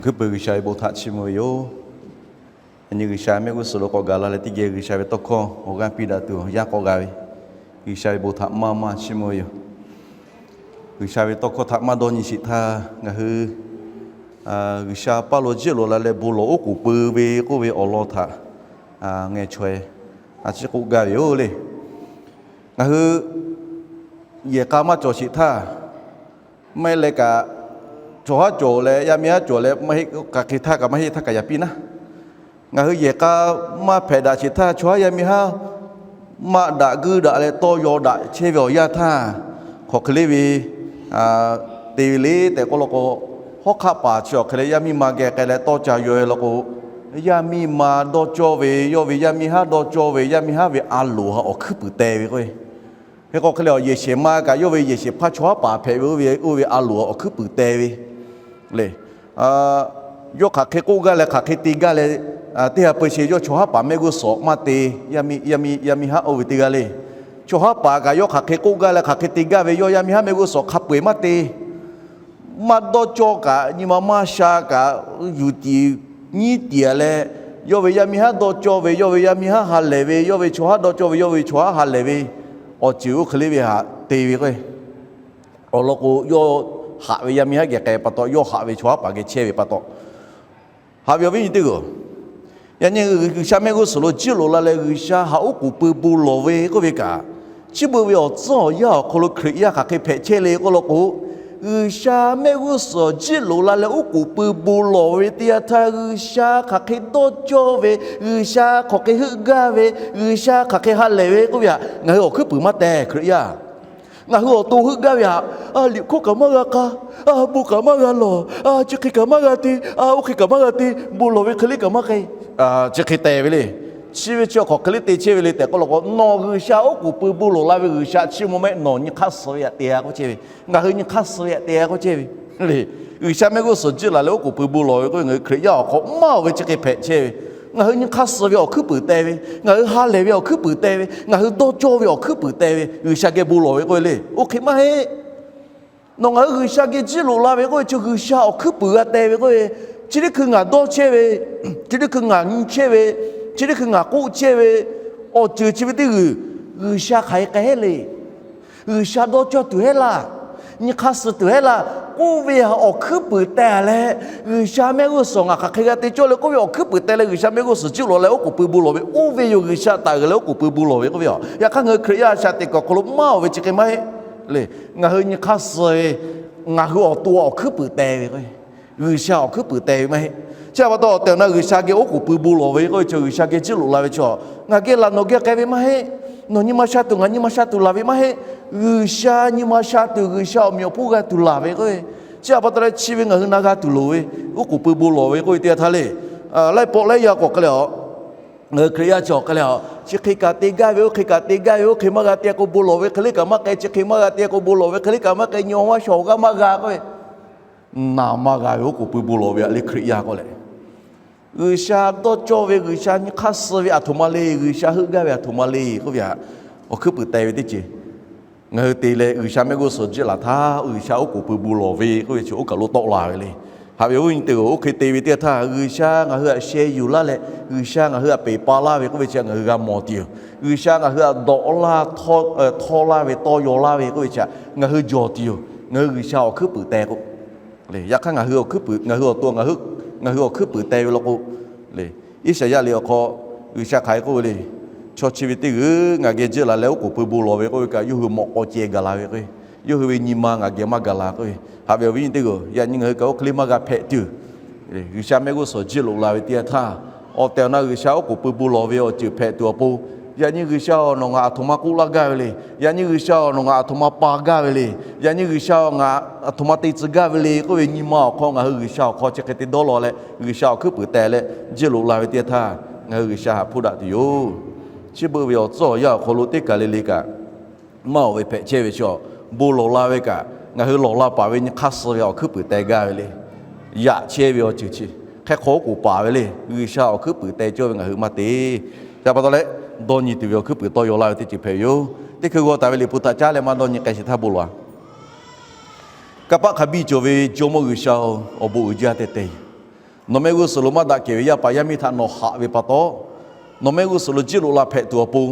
Awˬ hkuiˉ puiˍ G'uiˬsha ve bon htaꞈ chiˇ mvuh ve yoˬ. Yaꞈ nyi G'uiˬsha mehˆ g'uˇ suhˍ lo k'awꞈ gaˬ la leh teˇ geh G'uiˬsha ve tawˇ hkawˇ awˬ g'aˇ piˇ daꞈ tuˬ awˬ yanˇ k'awꞈ g'a ve, G'uiˬsha ve bon htaꞈ maˇ maˇ chiˇ mvuh ve yoˬ. G'uiˬsha ve tawˇ hkawˇ htaꞈ maˇ dawˇ nyi sheˍ htaˇ, ngaˬ hui G'uiˬsha paˇ lo jiˆ loꞈ la leh bon lawˬ oˉ k'oˍ pui ve k'oˆ ve awˬ lawn htaꞈ ngeh chaweh a ciˉ k'oˆ gaˇ ve yoˬ le. Ngaˬ hui yehˬ k'a maˇ cawˬ sheˍ htaˇ, maˇ heˆ leh kaꞈ, chaw haˉ cawˬ leh yaˇ miˇ haˉ cawˬ leh maˇ heˆ, hk'aˬ hk'e htaˇ kaꞈ maˇ heˆ htaˇ kaꞈ yaꞈ piˇ naˉ. Ngaˬ hui yehˬ k'a maˇ hpehꞈ daꞈ sheˍ htaˇ, chaw haˉ yaˇ miˇ haˉ maꞈ daꞈ guiˇ daꞈ leh tawˇ yaw daꞈ chehˇ ve awˬ yanˇ htaˇ, hk'aˬ hk'e le ve te ve le tehꞈ k'oˆ law k'o, hawˉ hk'aˆ paˍ chi awˬ hk'e leh yaˇ miˇ ma geh k'ai leh tawˇ ca yaw e law k'o, yaˇ miˇ ma dawˇ cawˇ ve, yawˇ ve yaˇ miˇ haˉ dawˇ cawˇ ve, yaˇ miˇ haˉ ve a loˍ ha awˬ hkuiˉ puiˍ te ve k'o, hk'e k'o hk'e leh awˬ yehˬ shehˍ ma kaꞈ yawˇ ve yehˬ shehˍ hpaˇ chaw haˉ paˍ hpehꞈ ve oˇ ve a loˍ awˬ hkuiˉ puiˍ te ve le. Yawˇ hk'aˬ hk'e k'oˆ gaˇ leh hk'aˬ hk'e te gaˇ leh, teˇ ha peu sheˍ yawˇ chaw haˉ paˍ mehˆ g'uˇ suhˍ maˇ te, yaˇ miˇ haˉ oˇ ve teˇ g'aˇ le. Chaw haˉ paˍ kaꞈ yawˇ hk'aˬ hk'e k'oˆ gaˇ leh hk'aˬ hk'e te gaˇ ve yawˇ yaˇ miˇ haˉ mehˆ g'uˇ suhˍ hk'a peu eˬ maˇ te. Maˇ dawˇ cawˇ kaꞈ, nyi ma maˇ sha kaꞈ, yuˬ tiˍ nyiˉ tiˍ leh, yawˇ ve yaˇ miˇ haˉ dawˇ cawˇ ve, yawˇ ve yaˇ miˇ haˉ ha lehˬ ve, yawˇ ve chaw haˉ dawˇ cawˇ ve, yawˇ ve chaw haˉ ha lehˬ ve, awˬ ceuˬ oˇ hk'e le ve htaꞈ te ve k'o, awˬ lawn k'o, yawˇ haꞈ ve yaˇ miˇ haˉ geh k'ai pa taw, yawˇ haꞈ ve chaw haˉ paˍ geh chehˇ ve pa taw, haꞈ ve awˬ viˉ nyi teˇ g'aˇ, yaꞈ nyi G'uiˬsha mehˆ g'uˇ suhˍ lo jiˆ loꞈ la leh G'uiˬsha haꞈ oˉ k'oˍ pui bon lawˬ ve k'oˆ ve kaꞈ, chi beuꞈ ve awˬ tcuhˉ awˬ yanˇ awˬ hk'aw lo Hkriꞈ yaˇ hk'aˬ hk'e hpehꞈ chehˇ le k'oˆ law k'o, G'uiˬsha mehˆ g'uˇ suhˍ jiˆ loꞈ la leh oˉ k'oˍ pui bon lawˬ ve teˇ yanˇ htaˇ, G'uiˬsha hk'aˬ hk'e dawˇ cawˇ ve, G'uiˬsha hk'aˬ hk'e heuˆ gaˇ ve, G'uiˬsha hk'aˬ hk'e ha lehˬ ve k'oˆ ve htaꞈ ngaˬ hui awˬ hkuiˉ puiˍ maˇ teh. Hkriꞈ yaˇ ngaˬ hui awˬ to heuˆ gaˇ ve htaꞈ, a, liꞈ hkawˇ kaꞈ maˇ g'a k'aˇ, a, bon kaꞈ maˇ g'a lawˬ, a, chi hk'e kaꞈ maˇ g'a te, a, oˇ hk'e kaꞈ maˇ g'a te, bon lawˬ ve hk'e le kaꞈ maˇ k'ai, chi hk'e teh ve le. Chi ve chi awˬ hk'aw hk'e le te chehˇ ve le tehꞈ k'oˆ law k'o, nawˬ G'uiˬsha oˉ k'oˍ pui bon lawˬ la ve G'uiˬsha chiˇ mvuh maˇ heˆ, nawˬ nyi hk'aˇ suh ve htaꞈ te a k'oˆ chehˇ ve, ngaˬ hui nyi hk'aˇ suh ve htaꞈ te a k'oˆ chehˇ ve le. G'uiˬsha mehˆ g'uˇ suhˍ jiˆ laˬ leh oˉ k'oˍ pui bon lawˬ ve k'o, ngaˬ hui Hkriꞈ yaˇ awˬ hk'aw maˇ oˬ ve chi hk'e hpehꞈ chehˇ ve, ngaˬ hui nyi hk'aˇ suh ve awˬ hkuiˉ puiˍ teh ve, ngaˬ hui ha lehˬ ve awˬ hkuiˉ puiˍ teh ve, ngaˬ hui dawˇ cawˇ ve awˬ hkuiˉ puiˍ teh ve, G'uiˬsha geh bon lawˬ ve k'oˆ ve le. Oˇ hk'e maˇ heˆ. Nawˬ ngaˬ hui G'uiˬsha geh jiˆ loꞈ la ve k'oˆ ve chi G'uiˬsha awˬ hkuiˉ puiˍ g'a teh ve k'oˆ ve, chi teˇ hkui ngaˬ dawˇ chehˇ ve, chi teˇ hkui ngaˬ nyi chehˇ ve, chi teˇ hkui ngaˬ k'oˆ chehˇ ve, awˬ ceuˬ chi ve teˇ g'uiˬ, G'uiˬsha hk'aˬ hk'e k'ai heˆ le. G'uiˬsha dawˇ cawˇ tuˬ heˆ laˇ, nyi hk'aˇ suh tuˬ heˆ laˇ k'oˆ ve awˬ hkuiˉ puiˍ teh leh, G'uiˬsha mehˆ g'uˇ suhˍ ngaˬ hk'aˬ hk'e g'a te cawˇ le k'oˆ ve awˬ hkuiˉ puiˍ teh leh G'uiˬsha mehˆ g'uˇ suhˍ jiˆ loꞈ la leh oˉ k'oˍ pui bon lawˬ ve, oˇ ve yoˬ G'uiˬsha taˍ g'uiˬ leh oˉ k'oˍ pui bon lawˬ ve k'oˆ ve a. Yaꞈ hk'aˇ ngaˬ hui Hkriꞈ yaˇ shaꞈ teꞈ kuiˬ awˬ hk'aw lo maˇ oˬ ve chi hk'e maˇ heˆ le. Ngaˬ hui nyi hk'aˇ suh ve, ngaˬ hui awˬ to awˬ hkuiˉ puiˍ teh ve k'o, G'uiˬsha awˬ hkuiˉ puiˍ teh ve maˇ heˆ. Chi a pa taw awˬ tehˬ awˬ na G'uiˬsha geh oˉ k'oˍ pui bon lawˬ ve k'oˆ ve chi G'uiˬsha geh jiˆ loꞈ la ve chi, ngaˬ geh laˬ nawˬ geh k'ai ve maˇ heˆ. Nawˬ nyi ma sha tuˬ ngaˬ nyi ma sha tuˬ laˬ ve maˇ heˆ. G'uiˬsha nyi ma sha tuˬ G'uiˬsha awˬ meꞈ awˬ hponˇ g'a tuˬ laˬ ve k'o, chi a pa taw leh chi ve ngaˬ hui na g'a tuˬ loˍ ve, oˉ k'oˍ pui bon lawˬ ve k'oˆ ve teˇ yanˇ htaˇ le, laiˉ pawˆ laiˉ yaˇ k'awꞈ k'ai leh a, Hkriꞈ yaˇ chi awˬ hk'e le a, chi hk'e kaꞈ te gaˇ ve, oˇ hk'e kaꞈ te gaˇ ve, oˇ hk'e maˇ g'a te k'o bon lawˬ ve hk'e le kaꞈ maˇ k'ai, chi hk'e maˇ g'a te k'o bon lawˬ ve hk'e le kaꞈ maˇ k'ai, nyi ma sha awˬ g'aˇ maˇ g'a k'oˆ ve, na maˇ g'a ve oˉ k'oˍ pui bon lawˬ ve a le Hkriꞈ yaˇ k'oˆ leh. G'uiˬsha dawˇ cawˇ ve, G'uiˬsha nyi hk'aˇ suh ve aˬ htoꞈ ma le, G'uiˬsha heuˆ gaˇ ve aˬ htoꞈ ma le k'oˆ ve htaꞈ awˬ hkuiˉ puiˍ teh ve teˇ ceuˬ. Ngaˬ hui te leh G'uiˬsha mehˆ g'uˇ suhˍ jiˆ laˬ htaˇ G'uiˬsha oˉ k'oˍ pui bon lawˬ ve k'oˆ ve chi oˇ kaˬ lo tawˆ la ve le. Haꞈ ve awˬ viˉ nyi teˇ g'aˇ, oˇ hk'e te ve teˇ yanˇ htaˇ G'uiˬsha ngaˬ hui htaꞈ sheh yuˬ laˇ leh G'uiˬsha ngaˬ hui htaꞈ peˬ pa laˇ ve k'oˆ ve chi ngaˬ hui g'a mawˬ tuˬ yoˬ. G'uiˬsha ngaˬ hui htaꞈ dawꞈ laˇ, htawˇ laˇ ve, tawˇ yaw laˇ ve k'oˆ ve chi ngaˬ hui jawˬ tuˬ yoˬ. Ngaˬ hui G'uiˬsha awˬ hkuiˉ puiˍ teh k'o, yaꞈ hk'aˇ ngaˬ hui awˬ hkuiˉ puiˍ, ngaˬ hui awˬ to ngaˬ hui awˬ hkuiˉ puiˍ teh ve law k'o, Iˉsaˍyaˆ liꞈ awˬ hk'aw G'uiˬsha hk'aˬ hk'e k'oˆ ve le. Chaw chi ve teˇ g'uiˬ ngaˬ geh jiˆ laˬ leh oˉ k'oˍ pui bon lawˬ ve k'oˆ ve kaꞈ, yawˇ hui mawꞈ k'aw ceh gaˬ la ve k'o, yawˇ hui ve nyi ma ngaˬ geh maˇ gaˬ la k'o, haꞈ ve awˬ viˉ nyi teˇ g'aˇ, yaꞈ nyi ngaˬ hui kaꞈ oˇ hk'e le maˇ g'a hpehꞈ tuˬ, G'uiˬsha mehˆ g'uˇ suhˍ jiˆ loꞈ la ve teˇ yanˇ htaˇ, awˬ tehˬ awˬ na G'uiˬsha oˉ k'oˍ pui bon lawˬ ve awˬ ceuˬ hpehꞈ tuˬ awˬ pon, yaꞈ nyi G'uiˬsha-oˬ, nawˬ ngaˬ aˬ htoꞈ ma k'oˆ laˇ gaˇ ve le. Yaꞈ nyi G'uiˬsha-oˬ, nawˬ ngaˬ aˬ htoꞈ ma pa gaˇ ve le. Yaꞈ nyi G'uiˬsha-oˬ, ngaˬ aˬ htoꞈ ma te tcuh gaˇ ve le k'oˆ ve nyi ma awˬ hk'aw ngaˬ hui G'uiˬsha awˬ hk'aw chi hk'e te dawˇ law leh G'uiˬsha awˬ hkuiˉ puiˍ teh leh jiˆ loꞈ la ve teˇ yanˇ htaˇ, ngaˬ hui G'uiˬsha htaꞈ hpuˇ daꞈ tuˬ yoˬ. Chi beuꞈ ve awˬ tcuhˉ awˬ yanˇ awˬ hk'aw lo teˇ kaˬ le le kaꞈ maˇ awˬ ve hpehꞈ chehˇ ve chi, bon lawˬ la ve kaꞈ ngaˬ hui lawˬ la paˍ ve nyi hk'aˇ suh ve awˬ hkuiˉ puiˍ teh gaˇ ve le. Yaꞈ chehˇ ve awˬ ceuˬ chi hk'e hk'aw oˉ k'oˍ paˍ ve le. G'uiˬsha awˬ hkuiˉ puiˍ teh cawˇ ve ngaˬ hui maˇ te. Chi pa taw leh, dawˇ nyi tuˬ ve awˬ hkuiˉ puiˍ tawˇ yaw laˇ ve teˇ ceuˬ hpehꞈ ve yoˬ. Teˇ hkui g'aw taˍ ve Liꞈ hpu htaꞈ caˉ leh maˇ dawˇ nyi k'ai sheˍ htaˇ bon lawˬ-a. Kanˇ paˆ hk'a biˇ cawˬ ve Jawˇmawˇ G'uiˬsha-oˬ, awˬ bon uiˍ jaˇ teh teh yoˬ. Nawˬ mehˆ g'uˇ suhˍ lo maˇ daꞈ kehˬ ve yaˇ paˍ yaˇ miˇ htaꞈ nawˬ haꞈ ve pa taw, nawˬ mehˆ g'uˇ suhˍ lo jiˇ loꞈ la hpehꞈ tuˬ awˬ pon,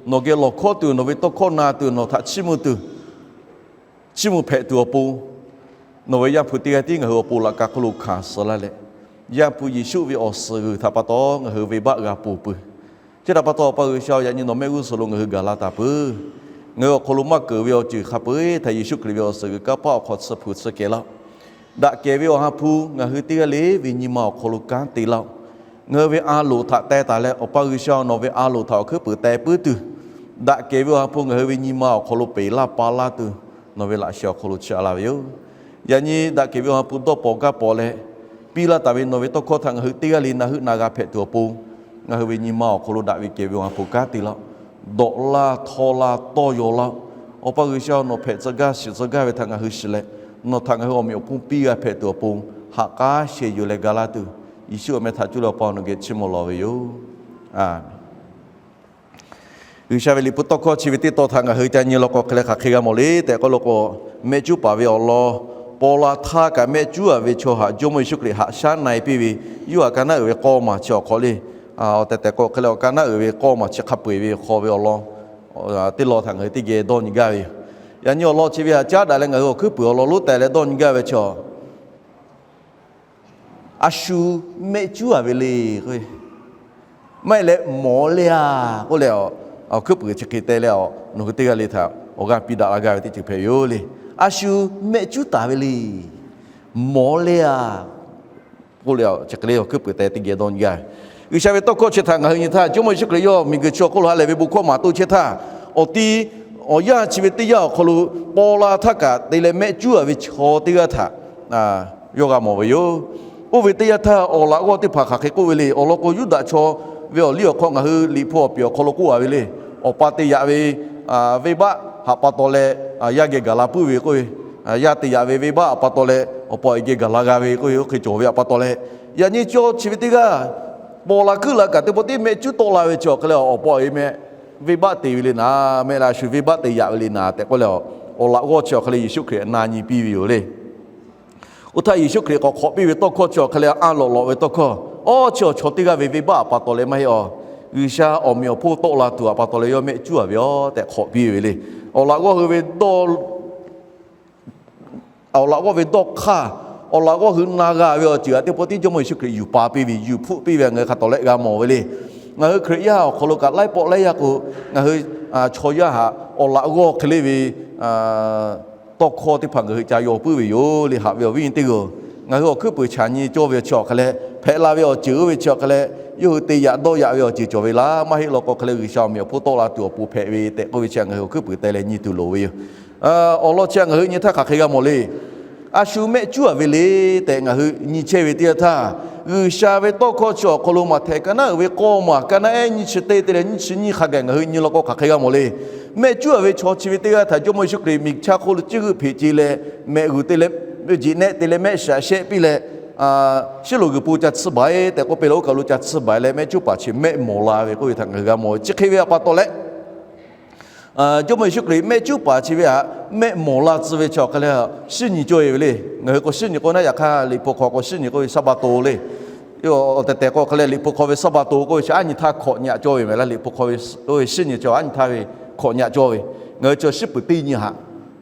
nawˬ geh lawˬ hkawˇ tuˬ, nawˬ ve tawˇ hkawˇ na tuˬ, nawˬ htaꞈ chiˇ mvuh tuˬ, chiˇ mvuh hpehꞈ tuˬ awˬ pon, nawˬ ve Yaˇ hpu teˇ g'aˇ tiˉ ngaˬ hui awˬ pon laꞈ ka hk'oˆ lo hkanˍ suh laˇ leh, Yaˇ hpu Yeˍsuˆ ve awˬ suhˍ g'uiˬ htaꞈ pa taw ngaˬ hui venˇbaˆ g'a ponˬ peuˬ. Chi htaꞈ pa taw, Awˬ pa G'uiˬsha-oˬ, yaꞈ nyi nawˬ mehˆ g'uˇ suhˍ lo ngaˬ hui gaˬ la taˍ peuˬ. Ngaˬ hui awˬ hk'aw lo maˇ keunˍ ve awˬ ceuˬ hk'a peu-eˬ htaꞈ Yeˍsuˆ Hkriꞈ ve awˬ suhˍ g'uiˬ kanˇ paˆ awˬ hk'aw tsuhˇ hpu tsuhˇ kehˬ laˇ-oˆ. Daꞈ kehˬ ve awˬ ha hpu ngaˬ hui teˇ g'aˇ le ve nyi ma awˬ hk'aw lo kanˉ te laˇ-oˆ. Ngaˬ hui ve a loˍ htaꞈ teh taˍ leh, Awˬ pa G'uiˬsha-oˬ, nawˬ ve a loˍ htaꞈ awˬ hkuiˉ puiˍ teh puiˉ tuˬ, daꞈ kehˬ ve awˬ ha hpu ngaˬ hui ve nyi ma awˬ hk'aw lo peˬ laˇ pa laˇ tuˬ, nawˬ ve laꞈ sheh awˬ hk'aw lo chiˇ aꞈ laˇ ve yoˬ. Yaꞈ nyi daꞈ kehˬ ve awˬ ha hpu dawˇ paw gaˇ paw leh, piˇ laˇ taˍ ve nawˬ ve tawˇ hkawˇ htaꞈ ngaˬ hui teˇ g'aˇ le na heuˆ na g'a hpehꞈ tuˬ awˬ pon, ngaˬ hui ve nyi ma awˬ hk'aw lo daꞈ ve kehˬ ve awˬ ha hpu kanˉ te laˇ-oˆ. Dawꞈ laˇ, htaw laˇ, tawˇ yaw laˇ-oˆ. Awˬ pa G'uiˬsha, nawˬ hpehꞈ tcuh gaˇ shiˍ tcuh gaˇ ve htaꞈ ngaˬ hui shiˍ leh, nawˬ htaꞈ ngaˬ hui awˬ meꞈ awˬ hponˇ piˇ g'a hpehꞈ tuˬ awˬ pon, ha k'aˉ sheh yuˬ leh ga laˇ tuˬ, Yeˍsuˆ awˬ meh htaꞈ cuˇ leh Awˬ pa nawˬ geh chiˇ mvuh lawˬ ve yoˬ. Aˬ G'uiˬsha ve Liꞈ hpu tawˇ hkawˇ chi ve teˇ tawn htaꞈ ngaˬ hui ca nyi law k'o, hk'e leh hk'aˬ hk'e g'a mawˬ le tehꞈ k'oˆ law k'o, mehˆ cuˉ paˍ ve awˬ lawn paw la htaˇ kaꞈ mehˆ cuˉ-a ve chaw htaꞈ Jawˇmawˇ Yeˍsuˆ Hkriꞈ haꞈ shaˉ na-e piˇ ve, Yoˇhanˬ ka naˉ uiˍ ve k'awˇ maˬ chi awˬ hk'aw le. Awˬ tehˬ tehˬ k'o, hk'e leh awˬ ka naˉ uiˍ ve k'awˇ maˬ chi hk'a peu-eˬ ve hk'aw ve awˬ lawn teˇ lawn htaꞈ ngaˬ hui teˇ geh dawˇ nyi gaˇ ve yoˬ. Yaꞈ nyi awˬ lawn chi ve htaꞈ caˉ daꞈ leh ngaˬ hui awˬ hkuiˉ puiˍ awˬ lawn lonˉ teh leh dawˇ nyi gaˇ ve chi, a shu mehˆ cuˉ-a ve le k'o, maˇ heˆ leh mawˬ le-a k'oˆ leh, awˬ hkuiˉ puiˍ chi hk'e teh leh, nawˬ hui teˇ g'aˇ le htaꞈ awˬ g'aˇ piˇ daꞈ la gaˇ ve teˇ ceuˬ hpehꞈ ve yoˬ le. A shu mehˆ cuˉ taˍ ve le, mawˬ le-a k'oˆ leh, chi hk'e le awˬ hkuiˉ puiˍ teh teˇ geh dawˇ nyi gaˇ ve. G'uiˬsha ve tawˇ hkawˇ chi htaꞈ ngaˬ hui nyi htaˇ, Jawˇmawˇ Yeˍsuˆ Hkriꞈ yawˇ miˬguiˬ chi awˬ hk'oˆ lo ha lehˬ ve bon hkawˇ maˍ to chehˇ htaˇ, awˬ ti awˬ yanˇ chi ve teˇ yanˇ awˬ hk'aw lo paw la htaˇ kaꞈ te leh mehˆ cuˉ-a ve chaw teˇ g'aˇ htaꞈ yawˇ g'a mawˬ ve yoˬ. Oˇ ve teˇ yanˇ htaˇ, awˬ laꞈ g'awˇ teˇ hpaˍ hk'aˬ hk'e k'oˆ ve le. Awˬ lawn k'o, Yuˇdaꞈ chaw ve awˬ liˇ awˬ hk'aw ngaˬ hui Liꞈ hpu awˬ piˍ awˬ hk'aw lo k'oˆ-a ve le. Awˬ pa te yaꞈ ve venˇbaˆ htaꞈ pa taw leh yaˇ geh gaˬ la puiˉ ve k'oˆ ve, yaˇ te yaꞈ ve venˇbaˆ htaꞈ pa taw leh awˬ pa awˬ e geh gaˬ la g'a ve k'oˆ ve, oˇ hk'e cawˬ ve htaꞈ pa taw leh, yaꞈ nyi chaw chi ve teˇ g'aˇ paw la hkuiˉ la kaꞈ teˇ pawˆ tiˉ mehˆ cuˉ tawˆ la ve chi awˬ hk'e leh, awˬ pa awˬ e mehˆ venˇbaˆ te ve le naˍ, mehˆ la shu venˇbaˆ te yaꞈ ve le naˍ tehꞈ k'oˆ leh, awˬ laꞈ g'awˇ chi awˬ hk'e leh Yeˍsuˆ Hkriꞈ na nyi piˇ ve yoˬ le. Oˇ htaˇ Yeˍsuˆ Hkriꞈ k'awꞈ hk'awꞈ piˇ ve tawˇ hkawˇ chi awˬ hk'e leh, a lawꞈ lawꞈ ve tawˇ hkawˇ, awˇ chi awˬ chaw teˇ g'aˇ ve venˇbaˆ htaꞈ pa taw leh maˇ heˆ awˬ, G'uiˬsha awˬ meꞈ awˬ hponˇ tawˆ la tuˬ htaꞈ pa taw leh yawˇ mehˆ cuˉ-a ve yoˬ tehꞈ hk'awꞈ piˇ ve le. Awˬ laꞈ g'awˇ hui ve dawˇ awˬ laꞈ g'awˇ ve dawˇ hk'aˇ, awˬ laꞈ g'awˇ hui na g'a ve awˬ ceuˬ htaꞈ teˇ pawˆ tiˉ Jawˇmawˇ Yeˍsuˆ Hkriꞈ yuˬ pa piˇ ve, yuˬ hpfuhˆ piˇ ve ngaˬ hui hk'a tawˍ lehˆ g'a mawˬ ve le. Ngaˬ hui Hkriꞈ yaˇ awˬ hk'aw lo kaꞈ laiˉ pawˆ laiˉ yaˇ k'o, ngaˬ hui chaw yaˇ htaꞈ awˬ laꞈ g'awˇ hk'e le ve tawˇ hkawˇ teˇ hpaˍ ngaˬ hui ca yaw puiˉ ve yoˬ le. Haꞈ ve awˬ viˉ nyi teˇ g'aˇ, ngaˬ hui awˬ hkuiˉ puiˍ chaꞈ nyi cawˇ ve chi awˬ hk'e leh, hpehꞈ la ve awˬ ceuˬ oˇ ve chi awˬ hk'e leh, yawˇ hui te yaꞈ dawˇ yaꞈ ve awˬ ceuˬ cawˬ ve laˇ. Maˇ heˆ law k'o hk'e leh G'uiˬsha awˬ meꞈ awˬ hponˇ tawˆ la tuˬ awˬ pon hpehꞈ ve tehꞈ k'oˆ ve chi ngaˬ hui awˬ hkuiˉ puiˍ teh leh nyi tuˬ loˍ ve yoˬ. Awˬ lawn chi ngaˬ hui nyi htaˇ hk'aˬ hk'e g'a mawˬ le. A shu mehˆ cuˉ-a ve le tehꞈ ngaˬ hui nyi chehˇ ve teˇ yanˇ htaˇ, G'uiˬsha ve tawˇ hkawˇ chi awˬ hk'aw lo Maꞈhtehˍ ka naˉ uiˍ ve k'awˇ maˬ ka naˉ ehˉ nyiˇ chi teˇ te leh nyiˇ chi nyiˇ hk'a gaˬ ngaˬ hui nyi law k'o hk'aˬ hk'e g'a mawˬ le. Mehˆ cuˉ-a ve chaw chi ve teˇ g'aˇ htaꞈ Jawˇmawˇ Yeˍsuˆ Hkriꞈ miˬ chaˇ hk'oˆ lo ciˇ g'euˆ hpeꞈ ce leh, mehꞈ g'uiˬ te leh, jeꞈ nehˆ te leh mehˆ shaꞈ shehˆ piˇ leh, shiˉ loꞈ g'uiˬ po ca tsuhˇ baˬ-e tehꞈ k'oˆ piˇ leh, oˇ kaˬ lo ca tsuhˇ baˬ-e leh mehˆ cuˉ paˍ chi mehˆ mawˬ la ve k'oˆ ve htaꞈ ngaˬ hui g'a mawˬ ve. Chi hk'e ve htaꞈ pa taw leh, Jawˇmawˇ Yeˍsuˆ Hkriꞈ mehˆ cuˉ paˍ chi ve htaꞈ mehˆ mawˬ la tcuh ve chi awˬ hk'e leh, shiˉ nyi cawˇ-e ve le. Ngaˬ hui k'o shiˉ nyi k'oˆ naˉ, yaꞈ hk'aˇ Liꞈ hpu hk'aw k'o shiˉ nyi k'oˆ ve Saˉbaꞈ to le. Awˬ tehˬ tehˬ k'o hk'e leh Liꞈ hpu hk'aw ve Saˉbaꞈ to k'oˆ ve chi aˉ nyi htaˇ hkawꞈ nyi-a cawˇ ve mehˍ laˇ. Liꞈ hpu hk'aw ve shiˉ nyi chi aˉ nyi htaˇ ve hkawꞈ nyi-a cawˇ ve. Ngaˬ hui chi shiˉ puˍ teˇ nyi htaꞈ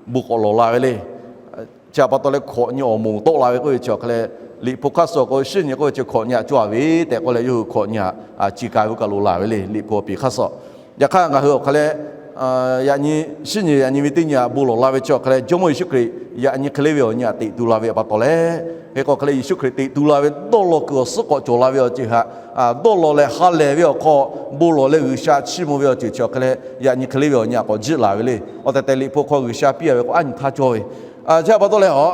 bon k'awꞈ lawˬ la ve le. Chi htaꞈ pa taw leh hkawꞈ nyi awˬ moˍ tawˆ la ve k'oˆ ve chi awˬ hk'e leh, Liꞈ hpu hk'aˇ suh k'o shiˉ nyi k'oˆ ve chi hkawꞈ nyi-a cawˇ-a ve tehꞈ k'oˆ leh, yawˇ hui hkawꞈ nyi htaꞈ ci ka ve kaˬ lo laˬ ve le. Liꞈ hpu awˬ piˍ hk'aˇ suh. Yaꞈ hk'aˇ ngaˬ hui awˬ hk'e leh, yaꞈ nyi shiˉ nyi yaꞈ nyi ve teˇ nyi htaꞈ bon lawˬ la ve chi awˬ hk'e leh, Jawˇmawˇ Yeˍsuˆ Hkriꞈ yaꞈ nyi hk'e le ve awˬ nyi htaꞈ teꞈ tu la ve pa taw leh, hk'e k'o hk'e leh Yeˍsuˆ Hkriꞈ teꞈ tu la ve dawˇ law kuiˬ awˬ suhˉ k'awꞈ cawˬ la ve awˬ ceuˬ htaꞈ, dawˇ law leh ha lehˬ ve awˬ hk'aw bon lawˬ leh G'uiˬsha chiˇ mvuh ve awˬ ceuˬ chi awˬ hk'e leh, yaꞈ nyi hk'e le ve awˬ nyi htaꞈ k'awꞈ jiˆ laˬ ve le. Awˬ tehˬ tehˬ Liꞈ hpu hk'aw G'uiˬsha piˇ-a ve k'o aˉ nyi htaˇ cawˇ ve. Chi htaꞈ pa taw leh a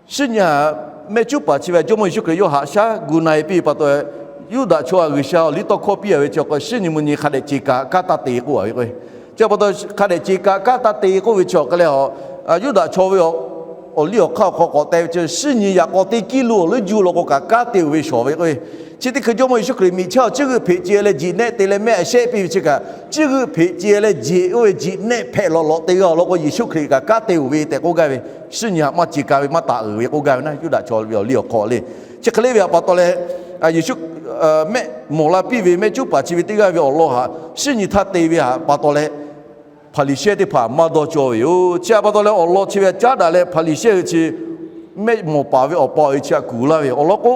shiˉ nyi htaꞈ mehˆ cuˉ paˍ chi ve Jawˇmawˇ Yeˍsuˆ Hkriꞈ yawˇ haꞈ shaˉ gu na-e piˇ ve pa taw, Yuˇdaꞈ chaw htaꞈ G'uiˬsha awˬ liˇ tawˇ hkawˇ piˇ a ve chi awˬ hk'aw, shinˉ nyi mvuhˇ nyi hk'a dehꞈ ce ka kaˉ taˇ te k'oˆ a ve k'o, chi pa taw hk'a dehꞈ ce ka kaˉ taˇ te k'oˆ ve chi awˬ hk'aw leh, Yuˇdaꞈ chaw ve awˬ liˇ awˬ hk'aˇ awˬ hk'aw k'awꞈ te ve chi, shinˉ nyi yaꞈ k'aw teˇ kiˇ lo awˬ liˇ juˇ law k'o kaꞈ kanˉ te-oˬ ve shawˍ ve k'o, chi teˇ hkui Jawˇmawˇ Yeˍsuˆ Hkriꞈ miˬ chaˇ awˬ ciˉ g'euˆ hpeꞈ ce leh jeꞈ nehˆ te leh mehˆ a shehˆ piˇ ve chi kaꞈ, ciˉ g'euˆ hpeꞈ ce leh jeꞈ oˇ ve jeꞈ nehˆ hpehꞈ lawꞈ lawꞈ te g'a awˬ lawn k'o, Yeˍsuˆ Hkriꞈ kaꞈ kanˉ te-oˬ ve tehꞈ k'oˆ gaˇ ve, shinˉ nyi htaꞈ maˇ ce ka ve maˇ taˍ uiˍ ve k'oˆ gaˇ ve naˉ, Yuˇdaꞈ chaw ve awˬ liˇ awˬ hk'aw le. Chi hk'e le ve htaꞈ pa taw leh, Yeˍsuˆ mehˆ mawˬ la piˇ ve mehˆ cuˉ paˍ chi ve teˇ g'aˇ ve awˬ lawn htaꞈ shinˉ nyi htaˇ te ve htaꞈ pa taw leh, Hpaˍriˍsehˇ teˇ hpaˍ maˇ dawˇ cawˇ ve yoˬ. Chi htaꞈ pa taw leh awˬ lawn chi ve htaꞈ caˉ daꞈ leh Hpaˍriˍsehˇ hui chi mehˆ mawˬ paˍ ve awˬ pa awˬ e chi htaꞈ kuˬ laˇ ve awˬ lawn k'o,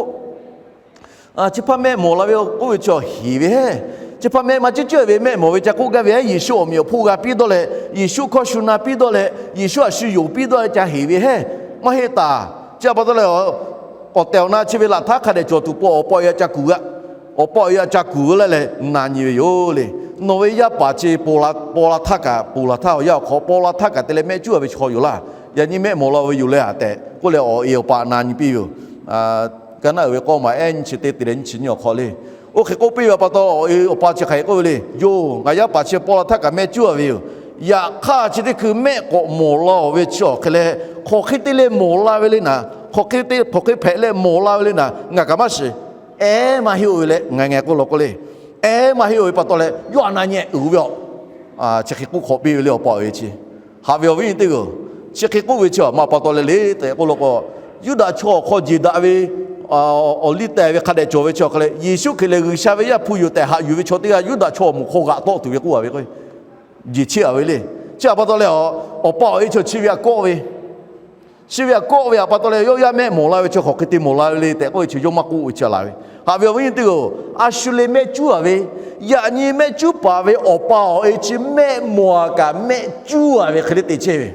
chi hpaˇ mehˆ mawˬ la ve k'oˆ ve chi awˬ heˍ ve heˆ. Chi hpaˇ mehˆ maˇ cuˉ cuˉ ve mehˆ mawˬ ve ca k'oˆ gaˇ ve heˆ. Yeˍsuˆ awˬ meꞈ awˬ hponˇ g'a piˇ dawˇ leh, Yeˍsuˆ hkawˇ shu na piˇ dawˇ leh, Yeˍsuˆ htaꞈ shu yonˍ piˇ dawˇ leh ca heˍ ve heˆ, maˇ heˆ taˍ. Chi htaꞈ pa taw leh, awˬ tehˬ awˬ na chi ve laꞈ htaˇ hk'a dehꞈ cawˬ tuˬ pon awˬ pa awˬ e htaꞈ ca kuˬ g'a. Awˬ pa awˬ e htaꞈ ca kuˬ g'a laˇ leh na nyi ve yoˬ le. Nawˬ ve yaˇ paˍ chi paw la htaˇ kaꞈ, paw la htaˇ awˬ yanˇ awˬ hk'aw paw la htaˇ kaꞈ te leh mehˆ cuˉ a ve chaw yoˬ laˇ. Yaꞈ nyi mehˆ mawˬ la ve yoˬ le tehꞈ k'oˆ leh awˬ e awˬ pa na nyi piˇ ve yoˬ. Kaˉ naˆ uiˍ ve k'awˇ maˬ ehˉ nyi chi teˇ te leh nyi chi nyi awˬ hk'aw le. Oˇ hk'e k'oˆ piˇ ve pa taw, awˬ e awˬ pa chi hk'aˬ hk'e k'oˆ ve le. Yoˬ, ngaˬ yaˇ paˍ chi paw la htaˇ kaꞈ mehˆ cuˉ a ve yoˬ. Yaꞈ hk'aˇ chi teˇ hkui mehˆ k'awꞈ mawˬ la-oˬ ve chi awˬ hk'e leh, hk'aˬ hk'e te leh mawˬ la ve le naˍ, hk'aˬ hk'e hpehꞈ leh mawˬ la ve le naˍ, ngaˬ kaꞈ maˇ shiˍ. Ehˉ maˇ heˆ-oˬ ve leh ngaˬ ngaˬ k'oˆ law k'o le. Ehˉ maˇ heˆ-oˬ ve pa taw leh yawˇ htaꞈ na nyi uiˍ ve a. Chi hk'e k'oˆ hk'awꞈ piˇ ve le awˬ pa awˬ e chi. Haꞈ ve awˬ viˉ nyi teˇ g'aˇ-oˬ, chi hk'e k'oˆ ve chi a maˇ pa taw leh le tehꞈ k'oˆ law k'o, Yuˇdaꞈ chaw awˬ hk'aw jeˬ daꞈ ve awˬ liˇ teh ve hk'a dehꞈ cawˬ ve chi awˬ hk'a leh, Yeˍsuˆ Hkriꞈ lehˬ G'uiˬsha ve Yaˇ hpu yoˬ tehꞈ haꞈ yuˬ ve chaw teˇ g'aˇ Yuˇdaꞈ chaw awˬ moˍ hk'aw g'aꞈ tawˆ tuˬ ve k'oˆ a ve k'o, jeˬ cheˇ a ve le. Chi htaꞈ pa taw leh, awˬ pa awˬ e chi chi ve htaꞈ kawˆ ve, chi ve htaꞈ kawˆ ve htaꞈ pa taw leh yawˇ yaˇ mehˆ mawˬ la ve chi hk'aˬ hk'e te mawˬ la ve le tehꞈ k'oˆ ve chi yawˇ maˇ k'oˆ ve chi a laˬ ve. Haꞈ ve awˬ viˉ nyi teˇ g'aˇ-oˬ, a shu le mehˆ cuˉ a ve, yaꞈ nyi mehˆ cuˉ paˍ ve awˬ pa awˬ e chi mehˆ mawˬ a kaꞈ mehˆ cuˉ a ve hk'e le te chehˇ ve.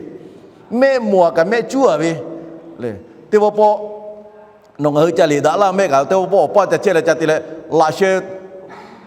Mehˆ mawˬ a kaꞈ mehˆ cuˉ a ve le. Teˇ pawˆ pawˆ nawˬ ngaˬ hui ca liꞈ daꞈ laˇ mehˆ kaꞈ teˇ pawˆ pawˆ awˬ pa ca chehˇ leh ca te leh laꞈ sheh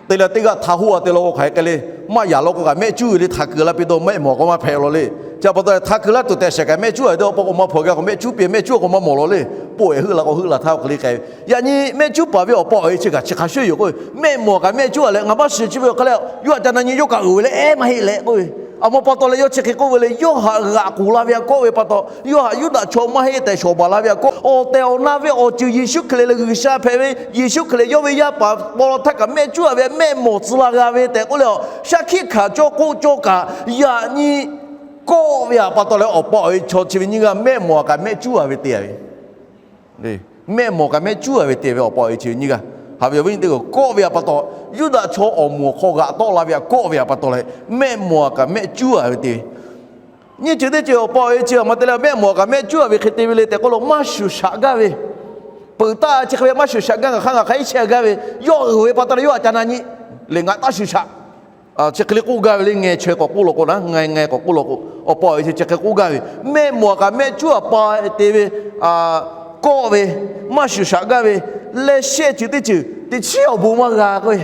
te leh teˇ g'aˇ htaꞈ hoˆ a te law k'o hk'aˬ hk'e le, maˇ yaꞈ law k'o kaꞈ mehˆ cuˉ ve le. Htaꞈ kuiˬ la piˇ dawˇ mehˆ mawˬ k'o maˇ hpehꞈ law le. Chi pa taw htaꞈ kuiˬ laˇ tuˬ tehꞈ shehˍ kaꞈ mehˆ cuˉ a ve teˇ pawˆ k'o maˇ hpaw gaˇ k'o mehˆ cuˉ piˇ mehˆ cuˉ k'o maˇ mawˬ law le. Pawˆ ehˉ heuˆ la k'o heuˆ la htaˇ hk'e le k'ai ve. Yaꞈ nyi mehˆ cuˉ paˍ ve awˬ pa awˬ e chi kaꞈ chi hk'a shuˍ yoˬ k'o, mehˆ mawˬ kaꞈ mehˆ cuˉ a leh ngaˬ maˇ shiˍ chi ve awˬ hk'a leh yawˇ htaꞈ ca na nyi yawˇ kaꞈ uiˍ ve leh ehˉ maˇ heˆ leh k'oˆ ve. A ma pa taw leh yawˇ chi hk'e k'oˆ ve le, yawˇ htaꞈ g'aꞈ k'oˬ la ve htaꞈ kawˆ ve pa taw, yawˇ htaꞈ Yuˇdaꞈ chaw maˇ heˆ tehꞈ shawˍ baˬ la ve htaꞈ kawˆ, awˬ tehˬ awˬ na ve awˬ ceuˬ Yeˍsuˆ Hkriꞈ lehˬ G'uiˬsha hpehꞈ ve, Yeˍsuˆ Hkriꞈ lehˬ yawˇ ve yaˇ paˍ paw la htaˇ kaꞈ mehˆ cuˉ a ve mehˆ mawˬ tcuh la g'a ve tehꞈ k'oˆ leh, shaˉ hkiˆ hkanˍ cawˇ k'oˆ cawˇ kaꞈ, yaꞈ nyi kawˆ ve htaꞈ pa taw leh awˬ pa awˬ e chaw chi ve nyiˇ g'aˇ mehˆ mawˬ a kaꞈ mehˆ cuˉ a ve te a ve. Mehˆ mawˬ kaꞈ mehˆ cuˉ a ve te ve awˬ pa awˬ e chi ve nyiˇ g'aˇ. Haꞈ ve awˬ viˉ nyi teˇ g'aˇ-oˬ, kawˆ ve htaꞈ pa taw, Yuˇdaꞈ chaw awˬ moˍ awˬ hk'aw g'aꞈ tawˆ la ve htaꞈ kawˆ ve htaꞈ pa taw leh mehˆ mawˬ a kaꞈ mehˆ cuˉ a ve te ve. Nyiˇ ceuˬ teˇ ceuˬ awˬ pa awˬ e chi a ma te leh mehˆ mawˬ a kaꞈ mehˆ cuˉ a ve hk'e te ve le tehꞈ k'oˆ lo maˇ shuˍ shaꞈ gaˇ ve. Peuˬ taˇ chi hk'e ve maˇ shuˍ shaꞈ gaˇ ngaˬ hk'aˇ ngaˬ hk'aˇ iˉ chehˇ gaˇ ve, yawˇ uiˍ ve pa taw leh yawˇ htaꞈ ca na nyi le ngaˬ taˇ shuˍ shaꞈ. Chi hk'e le k'oˆ gaˇ ve le ngeh chaweh k'awꞈ k'oˆ law k'o na, ngeh ngeh k'awꞈ k'oˆ law k'o, awˬ pa awˬ e chi chi hk'e k'oˆ gaˇ ve, mehˆ mawˬ a kaꞈ mehˆ cuˉ a pa te ve, kawˆ ve, maˇ shuˍ shaꞈ gaˇ ve, leh shehˆ ceuˬ teˇ ceuˬ teꞈ chiˉ awˬ bon maˇ g'a k'oˆ ve.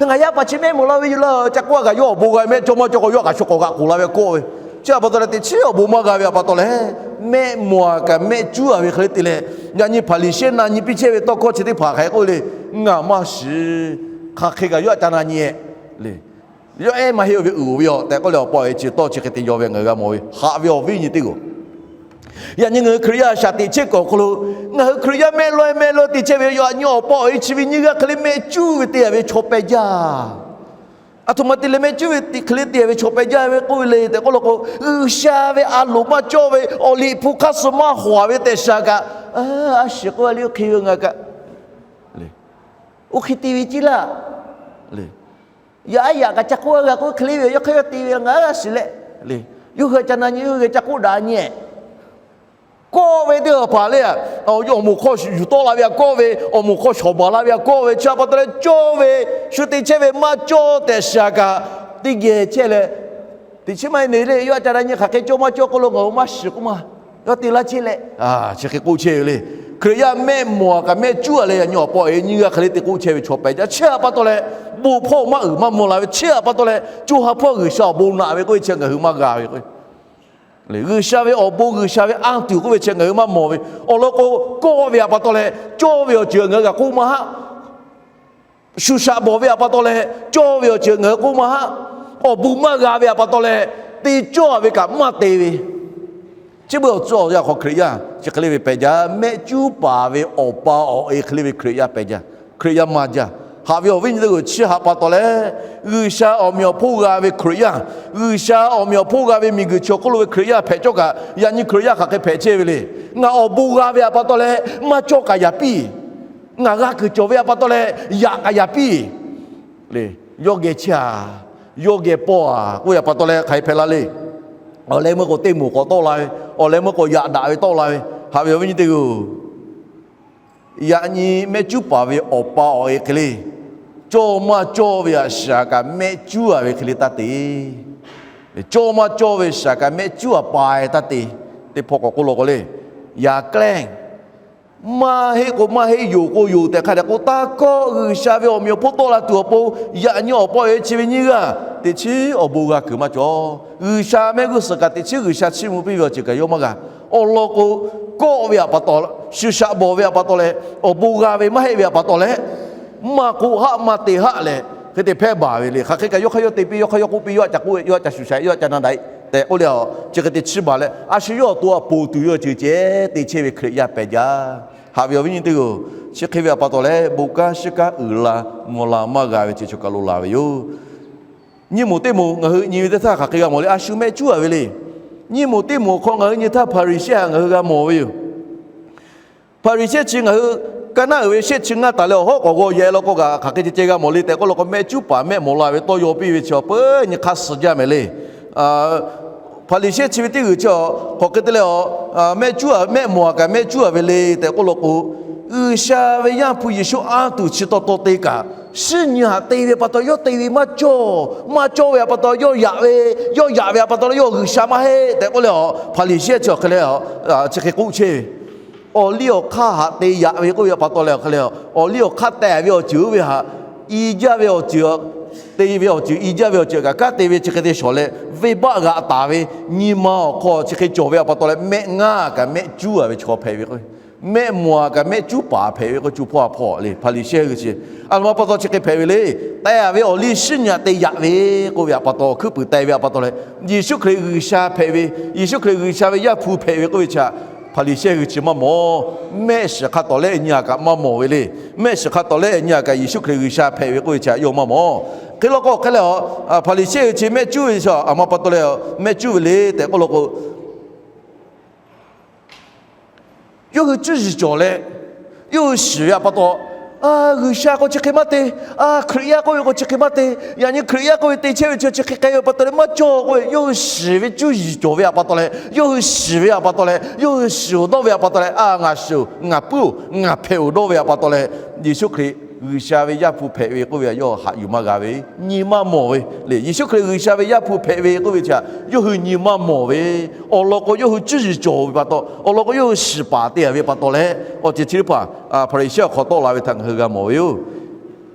Ngaˬ yaˇ paˍ chi mehˆ mawˬ la ve yoˬ laˇ ca k'oˆ a kaꞈ yawˇ awˬ bon g'a mehˆ cawˇ maˇ cawˇ k'o yawˇ htaꞈ kaꞈ shu k'awꞈ g'aꞈ k'oˬ la ve kawˆ ve. Chi htaꞈ pa taw leh teꞈ chiˉ awˬ bon maˇ g'a ve htaꞈ pa taw leh, mehˆ mawˬ a kaꞈ mehˆ cuˉ a ve hk'e le te leh, yaꞈ nyi Hpaˍriˍsehˇ na nyi piˇ chehˇ ve tawˇ hkawˇ chi teˇ hpaˍ hk'aˬ hk'e k'oˆ le, ngaˬ maˇ shiˍ. Hk'aˬ hk'e kaꞈ yawˇ htaꞈ ca na nyi e le. Yawˇ ehˉ maˇ heˆ ve uiˍ ve yoˬ tehꞈ k'oˆ leh awˬ pa awˬ e chi tawˇ chi hk'e te yaw ve ngaˬ hui g'a mawˬ ve. Haꞈ ve awˬ viˉ nyi teˇ g'aˇ-oˬ, yaꞈ nyi ngaˬ hui Hkriꞈ yaˇ shaˍ teꞈ chehˇ kuiˬ awˬ hk'aw lo ngaˬ hui Hkriꞈ yaˇ mehˆ laweh mehˆ laweh te chehˇ ve yaꞈ nyi awˬ pa awˬ e chi ve nyiˇ g'aˇ hk'e le mehˆ cuˉ ve te a ve chaw peh jaˇ. Aˬ htoꞈ ma te leh mehˆ cuˉ ve hk'e le te a ve chaw peh jaˇ ve k'oˆ ve le tehꞈ k'oˆ law k'o, G'uiˬsha ve a loˍ maˇ cawˇ ve awˬ liꞈ hpu hk'aˇ suh maˇ hawˍ ve tehꞈ shaˍ kaꞈ, a shiˍ k'oˆ a le oˇ hk'e ve ngaˬ kaꞈ oˇ hk'e te ve ciˉ laˇ. Yaꞈ aˉ yaꞈ kaꞈ ca k'oˆ g'a k'oˆ hk'e le ve yawˇ hk'e yawˇ te ve ngaˬ g'a shiˍ leh, yawˇ hui ca na nyi yawˇ hui ca k'oˆ daꞈ nyi. Kawˆ ve teˇ hpaˍ le, awˬ moˍ hk'aw yuˬ tawˆ la ve htaꞈ kawˆ ve, awˬ moˍ hk'aw shawˍ baˬ la ve htaꞈ kawˆ ve, chi htaꞈ pa taw leh cawˇ ve, shu te chehˇ ve maˇ cawˇ tehꞈ shaˍ kaꞈ, teˇ geh chehˇ leh, teꞈ chiˉ maˇ heˆ ne le yawˇ htaꞈ ca na nyi hk'aˬ hk'e cawˇ maˇ cawˇ k'oˆ lo ngaˬ hui maˇ shiˍ k'oˆ ma. Yawˇ te laˇ chehˇ leh, chi hk'e k'oˆ chehˇ ve le. Hkriꞈ yaˇ mehˆ mawˬ a kaꞈ mehˆ cuˉ a leh yaꞈ nyi awˬ pa awˬ e nyiˇ g'aˇ hk'e le te k'oˆ chehˇ ve chaw peh jaˇ. Chi htaꞈ pa taw leh, bon hpawˇ maˇ uiˍ maˇ mvuh la ve, chi htaꞈ pa taw leh co ha hpawˇ G'uiˬsha awˬ bon naꞈ ve k'oˆ ve chi ngaˬ hui maˇ g'a ve k'o, G'uiˬsha ve awˬ bon G'uiˬsha ve anˇ tuˬ k'oˆ ve chi ngaˬ hui maˇ mawˬ ve. Awˬ lawn k'o, kawˆ ve htaꞈ pa taw leh cawˇ ve awˬ ceuˬ ngaˬ hui g'a k'oˆ maˇ haˆ. shuˍ shaꞈ bawˬ ve htaꞈ pa taw leh cawˇ ve awˬ ceuˬ ngaˬ hui k'oˆ maˇ haˆ. Awˬ bon maˇ g'a ve htaꞈ pa taw leh te cawˇ ve kaꞈ maˇ te ve. Chi beuꞈ awˬ tcuh awˬ yanˇ hk'aw Hkriꞈ yaˇ chi hk'e le ve pehˬ jaˇ. Mehˆ cuˉ paˍ ve awˬ pa awˬ e hk'e le ve Hkriꞈ yaˇ pehˬ jaˇ. Hkriꞈ yaˇ maˇ jaˇ. Haꞈ ve awˬ viˉ nyi teˇ g'uiˬ, chi htaꞈ pa taw leh G'uiˬsha awˬ meꞈ awˬ hponˇ g'a ve Hkriꞈ yaˇ, G'uiˬsha awˬ meꞈ awˬ hponˇ g'a ve miˬguiˬ chi awˬ hk'oˆ lo ve Hkriꞈ yaˇ hpehꞈ cawˇ kaꞈ, yaꞈ nyi Hkriꞈ yaˇ hk'aˬ hk'e hpehꞈ chehˇ ve le. Ngaˬ awˬ bon g'a ve htaꞈ pa taw leh maˇ cawˇ kaꞈ yaꞈ piˇ. Ngaˬ g'a kuiˬ cawˬ ve htaꞈ pa taw leh yaꞈ kaꞈ yaꞈ piˇ. Yawˇ geh chehˇ a, yawˇ geh pawˇ a k'oˆ ve htaꞈ pa taw leh hk'aˬ hk'e hpehꞈ la le. Awˬ leh meuˇ k'o teˇ moˍ k'awꞈ tawˆ la ve, awˬ leh meuˇ k'o yaꞈ daꞈ ve tawˆ la ve, haꞈ ve awˬ viˉ nyi teˇ g'uiˬ. Yaꞈ nyi mehˆ cuˉ paˍ ve awˬ pa awˬ e hk'e le, cawˇ maˇ cawˇ ve htaꞈ shiˍ a kaꞈ mehˆ cuˉ a ve hk'e le taˇ te. Cawˇ maˇ cawˇ ve shiˍ a kaꞈ mehˆ cuˉ a pa e taˇ te. Teˇ hpawˇ k'awꞈ k'oˆ law k'o le, yaꞈ klehˇ maˇ heˆ k'o maˇ heˆ, yoˬ k'o yoˬ tehꞈ hk'a dehꞈ k'o taˇ kawˆ. G'uiˬsha ve awˬ meꞈ awˬ hponˇ tawˆ la tuˬ awˬ pon, yaꞈ nyi awˬ pa awˬ e chi ve nyiˇ g'aˇ teꞈ chiˉ awˬ bon g'a kuiˬ maˇ cawˬ. G'uiˬsha mehˆ g'uˇ suhˍ kaꞈ teꞈ chiˉ G'uiˬsha chiˇ mvuh piˇ ve awˬ ceuˬ kaꞈ yawˇ maˇ g'a. Awˬ lawn k'o, kawˆ ve htaꞈ pa taw, shuˍ shaꞈ bawˬ ve htaꞈ pa taw leh, awˬ bon g'a ve maˇ heˆ ve htaꞈ pa taw leh, maˇ k'oˆ haˆ maˇ te haˆ leh hk'e te hpehˇ baˬ ve le. Hk'aˬ hk'e kaꞈ yawˇ hk'aˇ yawˇ te piˇ, yawˇ hk'aˇ yawˇ k'oˆ piˇ, yawˇ htaꞈ ca k'oˆ, yawˇ htaꞈ ca shuˍ shaꞈ, yawˇ htaꞈ ca na daꞈ tehꞈ k'oˆ le. Chi hk'e te chiˇ baˬ leh, a shu yawˇ awˬ to htaꞈ ponˬ tuˬ ve awˬ ceuˬ ceh te chehˇ ve Hkriꞈ yaˇ pehˬ jaˇ. Haꞈ ve awˬ viˉ nyi teˇ g'uiˬ, chi hk'e ve htaꞈ pa taw leh bon kanˉ shiˉ kanˉ uiˍ la mvuh la maˇ g'a ve chi choˬ kaˬ lo laˬ ve yoˬ. Nyiˇ moˍ teˇ moˍ ngaˬ hui nyi ve teˇ htaˇ hk'aˬ hk'e g'a mawˬ le. A shu mehˆ cuˉ a ve le. Nyiˇ moˍ teˇ moˍ awˬ hk'aw ngaˬ hui nyi htaˇ Hpaˍriˍsehˇ htaꞈ ngaˬ hui g'a mawˬ ve yoˬ. Hpaˍriˍsehˇ chi ngaˬ hui ka naˉ uiˍ ve shehˆ chi ngaˇ taˍ leh awˬ hawˉ k'awꞈ g'aw yehˬ law k'o kaꞈ hk'aˬ hk'e ceh ceh g'a mawˬ le tehꞈ k'oˆ law k'o, mehˆ cuˉ paˍ mehˆ mawˬ la ve tawˇ yaw piˇ ve chi awˬ peuˬ nyi hk'aˇ suh jaˇ mehˍ le. Hpaˍriˍsehˇ chi ve teˇ g'uiˬ chi a hk'aˬ hk'e te leh a, mehˆ cuˉ a, mehˆ mawˬ a kaꞈ mehˆ cuˉ a ve le tehꞈ k'oˆ law k'o, G'uiˬsha ve Yaˇ hpu Yeˍsuˆ anˇ tuˬ chi taw taw te kaꞈ, shinˉ nyi htaꞈ te ve pa taw yawˇ te ve maˇ cawˇ. Maˇ cawˇ ve htaꞈ pa taw yawˇ yaꞈ ve, yawˇ yaꞈ ve htaꞈ pa taw leh yawˇ G'uiˬsha maˇ heˆ tehꞈ k'oˆ leh a, Hpaˍriˍsehˇ chi awˬ hk'e leh a, chi hk'e k'oˆ chehˇ ve, awˬ liˇ awˬ hk'aˇ htaꞈ te yaꞈ ve k'oˆ ve htaꞈ pa taw leh awˬ hk'e leh a, awˬ liˇ awˬ hk'aˇ tehˬ ve awˬ ceuˬ oˇ ve htaꞈ i jaˇ ve awˬ ceuˬ, te ve awˬ ceuˬ i jaˇ ve awˬ ceuˬ kaꞈ kanˉ te ve chi hk'e te shawˍ leh, venˇbaˆ g'aꞈ taˍ ve nyi ma awˬ hk'aw chi hk'e cawˬ ve htaꞈ pa taw leh mehˆ ngaˇ kaꞈ mehˆ cuˉ a ve chi hk'aw hpehꞈ ve k'o, mehˆ mawˬ a kaꞈ mehˆ cuˉ paˍ hpehꞈ ve k'o, co hpawˇ ha hpawˇ le Hpaˍriˍsehˇ hui chi a htoꞈ ma pa taw chi hk'e hpehꞈ ve le. Tehˬ ve awˬ liˇ shinˉ nyi htaꞈ te yaꞈ ve k'oˆ ve htaꞈ pa taw, hkuiˉ puiˍ teh ve htaꞈ pa taw leh, Yeˍsuˆ Hkriꞈ G'uiˬsha hpehꞈ ve, Yeˍsuˆ Hkriꞈ G'uiˬsha ve Yaˇ hpu hpehꞈ ve k'oˆ ve chi htaꞈ Hpaˍriˍsehˇ hui chi maˇ mawˬ. Mehˆ shiˍ hk'a tawˍ lehˆ nyi a kaꞈ maˇ mawˬ ve le. Mehˆ shiˍ hk'a tawˍ lehˆ nyi a kaꞈ Yeˍsuˆ Hkriꞈ G'uiˬsha hpehꞈ ve k'oˆ ve chi htaꞈ yawˇ maˇ mawˬ. Hk'e law k'o hk'e leh a, Hpaˍriˍsehˇ hui chi mehˆ cuˉ ve chi a htoꞈ ma pa taw leh mehˆ cuˉ ve le tehꞈ k'oˆ law k'o, yawˇ hui cuˇ yiˍ cawˬ leh, yawˇ hui shiˍ ve htaꞈ pa taw, G'uiˬsha k'o chi hk'e maˇ te, Hkriꞈ yaˇ k'oˆ ve k'o chi hk'e maˇ te, yaꞈ nyi Hkriꞈ yaˇ k'oˆ ve te chehˇ ve chi chi hk'e k'ai ve pa taw leh maˇ cawˇ k'oˆ ve, yawˇ hui shiˍ ve cuˇ yiˍ cawˬ ve htaꞈ pa taw leh, yawˇ hui shiˍ ve htaꞈ pa taw leh, yawˇ hui shiˍ awˬ dawˇ ve htaꞈ pa taw leh, A, ngaˬ shiˍ-oˬ, ngaˬ puiˉ-oˬ, ngaˬ hpehꞈ-oˬ dawˇ ve htaꞈ pa taw leh, Yeˍsuˆ Hkriꞈ G'uiˬsha ve Yaˇ hpu hpehꞈ ve k'oˆ ve htaꞈ yawˇ haꞈ yuˬ maˇ g'a ve, nyi maˇ mawˬ ve le. Yeˍsuˆ Hkriꞈ G'uiˬsha ve Yaˇ hpu hpehꞈ ve k'oˆ ve chi htaꞈ yawˇ hui nyi maˇ mawˬ ve, awˬ lawn k'o yawˇ hui cuˇ yiˍ cawˬ ve pa taw, awˬ lawn k'o yawˇ hui shiˍ paˍ te a ve pa taw leh, awˬ ceuˬ chi teˇ hpaˍ Hpaˍriˍsehˇ awˬ hk'aw tawˆ la ve htaꞈ ngaˬ hui g'a mawˬ ve yoˬ.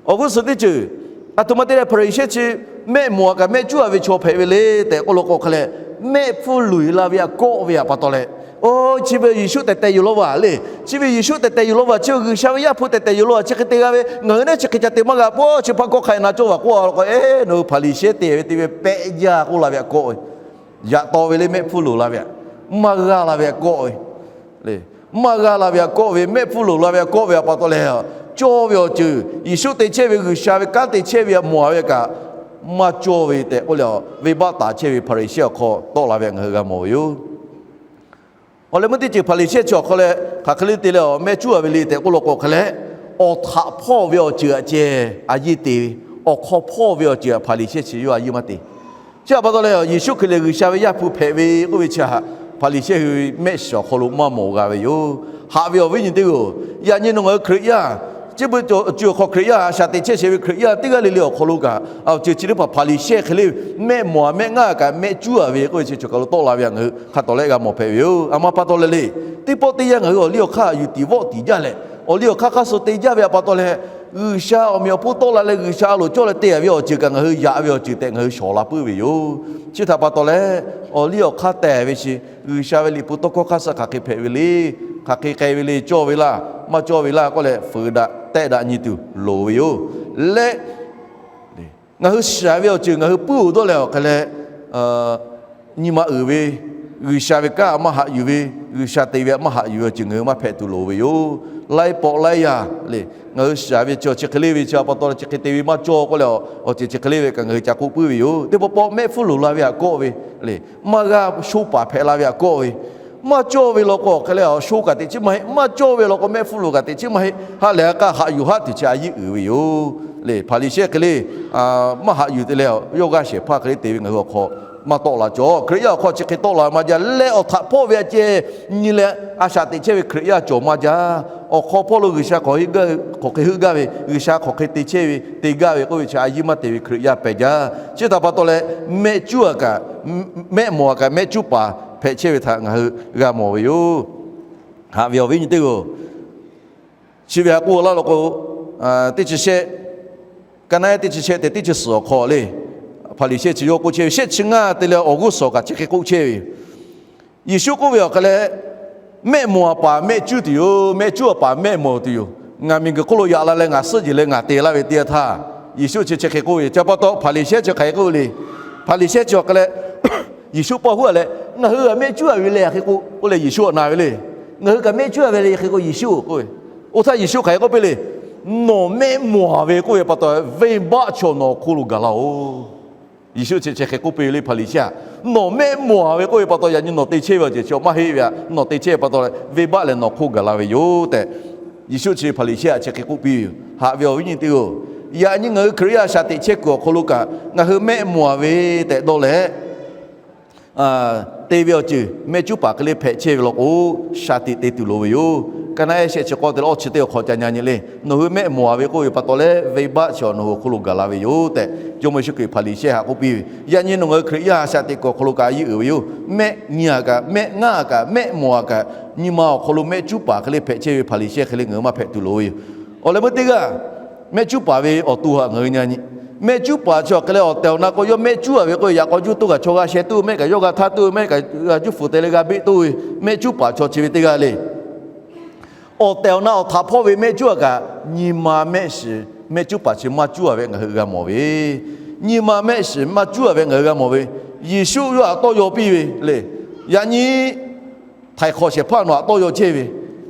Awˬ g'uˇ suhˍ teˇ ceuˬ, a htoꞈ ma te leh Hpaˍriˍsehˇ chi mehˆ mawˬ a kaꞈ mehˆ cuˉ a ve chaw hpehꞈ ve le tehꞈ k'oˆ law k'o hk'e leh, mehˆ hpfuhˇ loꞈ e la ve htaꞈ kawˆ ve htaꞈ pa taw leh, Oˇ, chi ve Yeˍsuˆ tehˬ tehˬ yoˬ law vaˬ le. Chi ve Yeˍsuˆ tehˬ tehˬ yoˬ law vaˬ, chi ve G'uiˬsha ve Yaˇ hpu tehˬ tehˬ yoˬ law vaˬ, chi hk'e te g'a ve, ngaˬ hui neˉ chi hk'e ca te maˇ g'a. Pawˇ chi hpaˇ kawˆ hk'a e na cawˇ vaˬ k'oˆ a law k'o, Eˬ, nawˬ hui Hpaˍriˍsehˇ te ve teˇ ve pehˆ jaˇ k'oˆ la ve htaꞈ kawˆ ve, yaꞈ taw ve le mehˆ hpfuhˇ loꞈ la ve htaꞈ, maˇ g'a la ve htaꞈ kawˆ ve le. Maˇ g'a la ve htaꞈ kawˆ ve, mehˆ hpfuhˇ loꞈ la ve htaꞈ kawˆ ve htaꞈ pa taw leh, cawˇ ve awˬ ceuˬ, Yeˍsuˆ te chehˇ ve G'uiˬsha ve kanˉ te chehˇ ve htaꞈ mawˬ a ve kaꞈ, maˇ cawˇ ve tehꞈ k'oˆ leh, venˇbaˆ taˍ chehˇ ve Hpaˍriˍsehˇ awˬ hk'aw tawˆ la ve htaꞈ ngaˬ hui g'a mawˬ ve yoˬ. Awˬ leh meuˇ teˇ ceuˬ Hpaˍriˍsehˇ chi awˬ hk'aw leh hk'aˬ hk'e le te leh mehˆ cuˉ a ve le tehꞈ k'oˆ law k'o hk'e leh, awˬ htaꞈ hpawˇ ve awˬ ceuˬ htaꞈ ceh a yeˇ te ve, awˬ hk'aw hpawˇ ve awˬ ceuˬ htaꞈ Hpaˍriˍsehˇ chi yawˇ a yeˇ maˇ te. Chi htaꞈ pa taw leh, Yeˍsuˆ Hkriꞈ lehˬ G'uiˬsha ve Yaˇ hpu hpehꞈ ve k'oˆ ve chi htaꞈ Hpaˍriˍsehˇ hui mehˆ shiˍ awˬ hk'aw lo maˇ mawˬ g'a ve yoˬ. Haꞈ ve awˬ viˉ nyi teˇ g'aˇ-oˬ, yaꞈ nyi nawˬ ngaˬ hui Hkriꞈ yaˇ, chi beuꞈ awˬ ceuˬ awˬ hk'aw Hkriꞈ yaˇ a shaꞈ teꞈ chehˇ sheˍ ve Hkriꞈ yaˇ teˇ g'aˇ le le awˬ hk'aw lo kaꞈ, awˬ ceuˬ chi teˇ hpaˍ Hpaˍriˍsehˇ hk'e le mehˆ mawˬ a mehˆ ngaˇ kaꞈ mehˆ cuˉ a ve k'oˆ ve chi choˬ kaˬ lo tawˆ la ve htaꞈ ngaˬ hui hk'a tawˍ leh g'a mawˬ hpehꞈ ve yoˬ. A ma pa taw leh le, teˇ pawˆ teˇ yanˇ ngaˬ hui awˬ liˇ awˬ hk'aˇ yuˬ tiˍ vawˆ tiˍ jaˇ leh, awˬ liˇ awˬ hk'aˇ hk'aˇ suh te jaˇ ve htaꞈ pa taw leh, G'uiˬsha awˬ meꞈ awˬ hponˇ tawˆ la leh G'uiˬsha a loˍ cawˇ leh te a ve awˬ ceuˬ kaꞈ ngaˬ hui yaꞈ ve awˬ ceuˬ tehꞈ ngaˬ hui shawˍ la puiˉ ve yoˬ. Chi htaꞈ pa taw leh, awˬ liˇ awˬ hk'aˇ tehˬ ve chi G'uiˬsha ve liꞈ hpu tawˇ hkawˇ hk'aˇ suh hk'aˬ hk'e hpehꞈ ve le, hk'aˬ hk'e k'ai ve le, cawˇ ve laˇ. maˇ cawˇ ve laˇ k'oˆ leh fuiˍ daꞈ tehˆ daꞈ nyi tuˬ loˍ ve yoˬ. Leh ngaˬ hui shiˍ ve awˬ ceuˬ ngaˬ hui puiˉ-oˬ dawˇ leh awˬ hk'aˬ leh, nyi ma uiˍ ve, G'uiˬsha ve kanˉ maˇ haꞈ yuˬ ve, G'uiˬsha te ve maˇ haꞈ yuˬ ve awˬ ceuˬ ngaˬ hui maˇ hpehꞈ tuˬ loˍ ve yoˬ. Laiˉ pawˆ laiˉ yaˇ le, ngaˬ hui shiˍ ve chi awˬ chi hk'e le ve chi pa taw leh chi hk'e te ve maˇ cawˇ k'oˆ leh, awˬ ceuˬ chi hk'e le ve kaꞈ ngaˬ hui ca k'oˆ puiˉ ve yoˬ. Teˇ pawˆ pawˆ mehˆ hpfuhˇ loˍ la ve aꞈ kawˆ ve le, maˇ g'a sho paˍ hpehꞈ la ve aꞈ kawˆ ve, maˇ cawˇ ve law k'o awˬ hk'aˬ leh a sho kaꞈ teꞈ chiˉ maˇ heˆ, maˇ cawˇ ve law k'o mehˆ hpfuhˇ loˍ kaꞈ teꞈ chiˉ maˇ heˆ, ha lehˬ ha k'a haꞈ yuˬ haˆ tuˬ chi a yiˇ uiˍ ve yoˬ. Le Hpaˍriˍsehˇ hk'e le, maˇ haꞈ yuˬ te leh yawˇ g'aˇ shehˍ hpaˇ hk'e le te ve ngaˬ hui awˬ hk'aw maˇ tawˆ la cawˬ. Hkriꞈ yaˇ awˬ hk'aw chi hk'e tawˆ la maˇ jaˇ leh awˬ htaꞈ hpawˇ ve a ceh nyi leh a shaꞈ teꞈ chehˇ ve Hkriꞈ yaˇ cawˬ maˇ jaˇ. Awˬ hk'aw hpawˇ lo G'uiˬsha hk'awꞈ hk'e heuˆ gaˇ ve, G'uiˬsha hk'awꞈ hk'e te chehˇ ve te gaˇ ve k'oˆ ve chi a yiˇ maˇ te ve Hkriꞈ yaˇ pehˬ jaˇ. Chi htaꞈ pa taw leh mehˆ cuˉ aꞈ kaꞈ, mehˆ mawˬ aꞈ kaꞈ mehˆ cuˉ paˍ hpehꞈ chehˇ ve htaꞈ ngaˬ hui g'a mawˬ ve yoˬ. Haꞈ ve awˬ viˉ nyi teˇ g'aˇ-oˬ, chi ve ha k'oˆ laˇ law k'o, teˇ chi shehˆ, ka naˉ ehˉ teˇ chi shehˆ tehꞈ teˇ chi suhˍ awˬ hk'aw le, Hpaˍriˍsehˇ chi yawˇ k'oˆ chehˇ ve shehˆ chi ngaˇ te leh awˬ g'uˇ suhˍ kaꞈ chi hk'e k'oˆ chehˇ ve yoˬ. Yeˍsuˆ k'oˆ ve awˬ hk'aˬ leh, mehˆ mawˬ aꞈ paˍ mehˆ cuˉ tuˬ yoˬ, mehˆ cuˉ aꞈ paˍ mehˆ mawˬ tuˬ yoˬ. Ngaˬ miˬguiˬ hk'oˆ lo yaꞈ la leh ngaˬ suhˆ jeˬ leh ngaˬ te laˇ ve teˇ yanˇ htaˇ, Yeˍsuˆ chi chi hk'e k'oˆ ve yoˬ. Chi pa taw Hpaˍriˍsehˇ chi hk'aˬ hk'e k'oˆ ve le. Hpaˍriˍsehˇ chi awˬ hk'aˬ leh, Yeˍsuˆ pawˇ huˉ a leh, ngaˬ hui g'a mehˆ cuˉ a ve le hk'e k'oˆ k'oˆ leh Yeˍsuˆ awˬ na ve le. Ngaˬ hui kaꞈ mehˆ cuˉ a ve le hk'e k'o Yeˍsuˆ k'oˆ ve. Oˇ htaˇ Yeˍsuˆ hk'aˬ hk'e k'oˆ piˇ le. Nawˬ mehˆ mawˬ a ve k'oˆ ve pa taw venˇbaˆ chaw nawˬ awˬ hk'oˆ lo gaˬ laˇ-oˬ. Yeˍsuˆ chi chi hk'e k'oˆ piˇ ve le Hpaˍriˍsehˇ. Nawˬ mehˆ mawˬ a ve k'oˆ ve pa taw yaꞈ nyi nawˬ te chehˇ ve awˬ ceuˬ chi maˇ heˆ ve aꞈ, nawˬ te chehˇ ve pa taw venˇbaˆ lehˬ nawˬ hk'oˆ gaˬ la ve yoˬ tehꞈ, Yeˍsuˆ chi Hpaˍriˍsehˇ aꞈ chi hk'e k'oˆ piˇ ve yoˬ. Haꞈ ve awˬ viˉ nyi teˇ g'aˇ-oˬ, yaꞈ nyi ngaˬ hui Hkriꞈ yaˇ a shaꞈ teꞈ chehˇ kuiˬ awˬ hk'aw lo kaꞈ ngaˬ hui mehˆ mawˬ a ve tehꞈ dawˇ leh, te ve awˬ ceuˬ mehˆ cuˉ paˍ hk'e le hpehꞈ chehˇ ve law k'o, shaˍ tiꞈ te tuˬ loˍ ve yoˬ. Ka naˉ ehˉ shehˆ chi k'awˇ te leh awˇ chi teˇ awˬ hk'aw ca nyi nyi le. Nawˬ hui mehˆ mawˬ a ve k'oˆ ve pa taw leh venˇbaˆ chaw nawˬ hui awˬ hk'oˆ lo gaˬ la ve yoˬ tehꞈ, Jawˇmawˇ Yeˍsuˆ Hkriꞈ Hpaˍriˍsehˇ htaꞈ k'oˆ piˇ ve. Yaꞈ nyi nawˬ ngaˬ hui Hkriꞈ yaˇ a shaꞈ teꞈ kuiˬ awˬ hk'aw lo kaꞈ a yiˇ uiˍ ve yoˬ. Mehˆ nyi aꞈ kaꞈ, mehˆ ngaˇ aꞈ kaꞈ, mehˆ mawˬ aꞈ kaꞈ, nyi ma awˬ hk'aw lo mehˆ cuˉ paˍ hk'e le hpehꞈ chehˇ ve Hpaˍriˍsehˇ hk'e le ngaˬ hui maˇ hpehꞈ tuˬ loˍ ve yoˬ. Awˬ leh meuˇ teˇ g'aˇ, mehˆ cuˉ paˍ ve awˬ to htaꞈ ngaˬ hui nyi nyi. Mehˆ cuˉ paˍ chi awˬ hk'e leh awˬ tehˬ awˬ na k'o yawˇ mehˆ cuˉ a ve k'oˆ ve yaꞈ k'aw juˇ toˇ kaꞈ chaw g'a sheh toˇ ve, mehˆ kaꞈ yawˇ g'a htaˇ toˇ ve, mehˆ kaꞈ g'a juˇ fuˍ te leh g'a beˆ toˇ ve, mehˆ cuˉ paˍ chaw chi ve teˇ g'aˇ le. Awˬ tehˬ awˬ na awˬ htaꞈ hpawˇ ve mehˆ cuˉ aꞈ kaꞈ nyi ma mehˆ shiˍ mehˆ cuˉ paˍ chi maˇ cuˉ a ve ngaˬ hui g'a mawˬ ve, nyi ma mehˆ shiˍ maˇ cuˉ a ve ngaˬ hui g'a mawˬ ve, Yeˍsuˆ yawˇ htaꞈ tawˇ yaw piˇ ve le. Yaꞈ nyi htaiˍ hk'awꞈ shehˍ hpaˇ nawˬ htaꞈ tawˇ yaw chehˇ ve,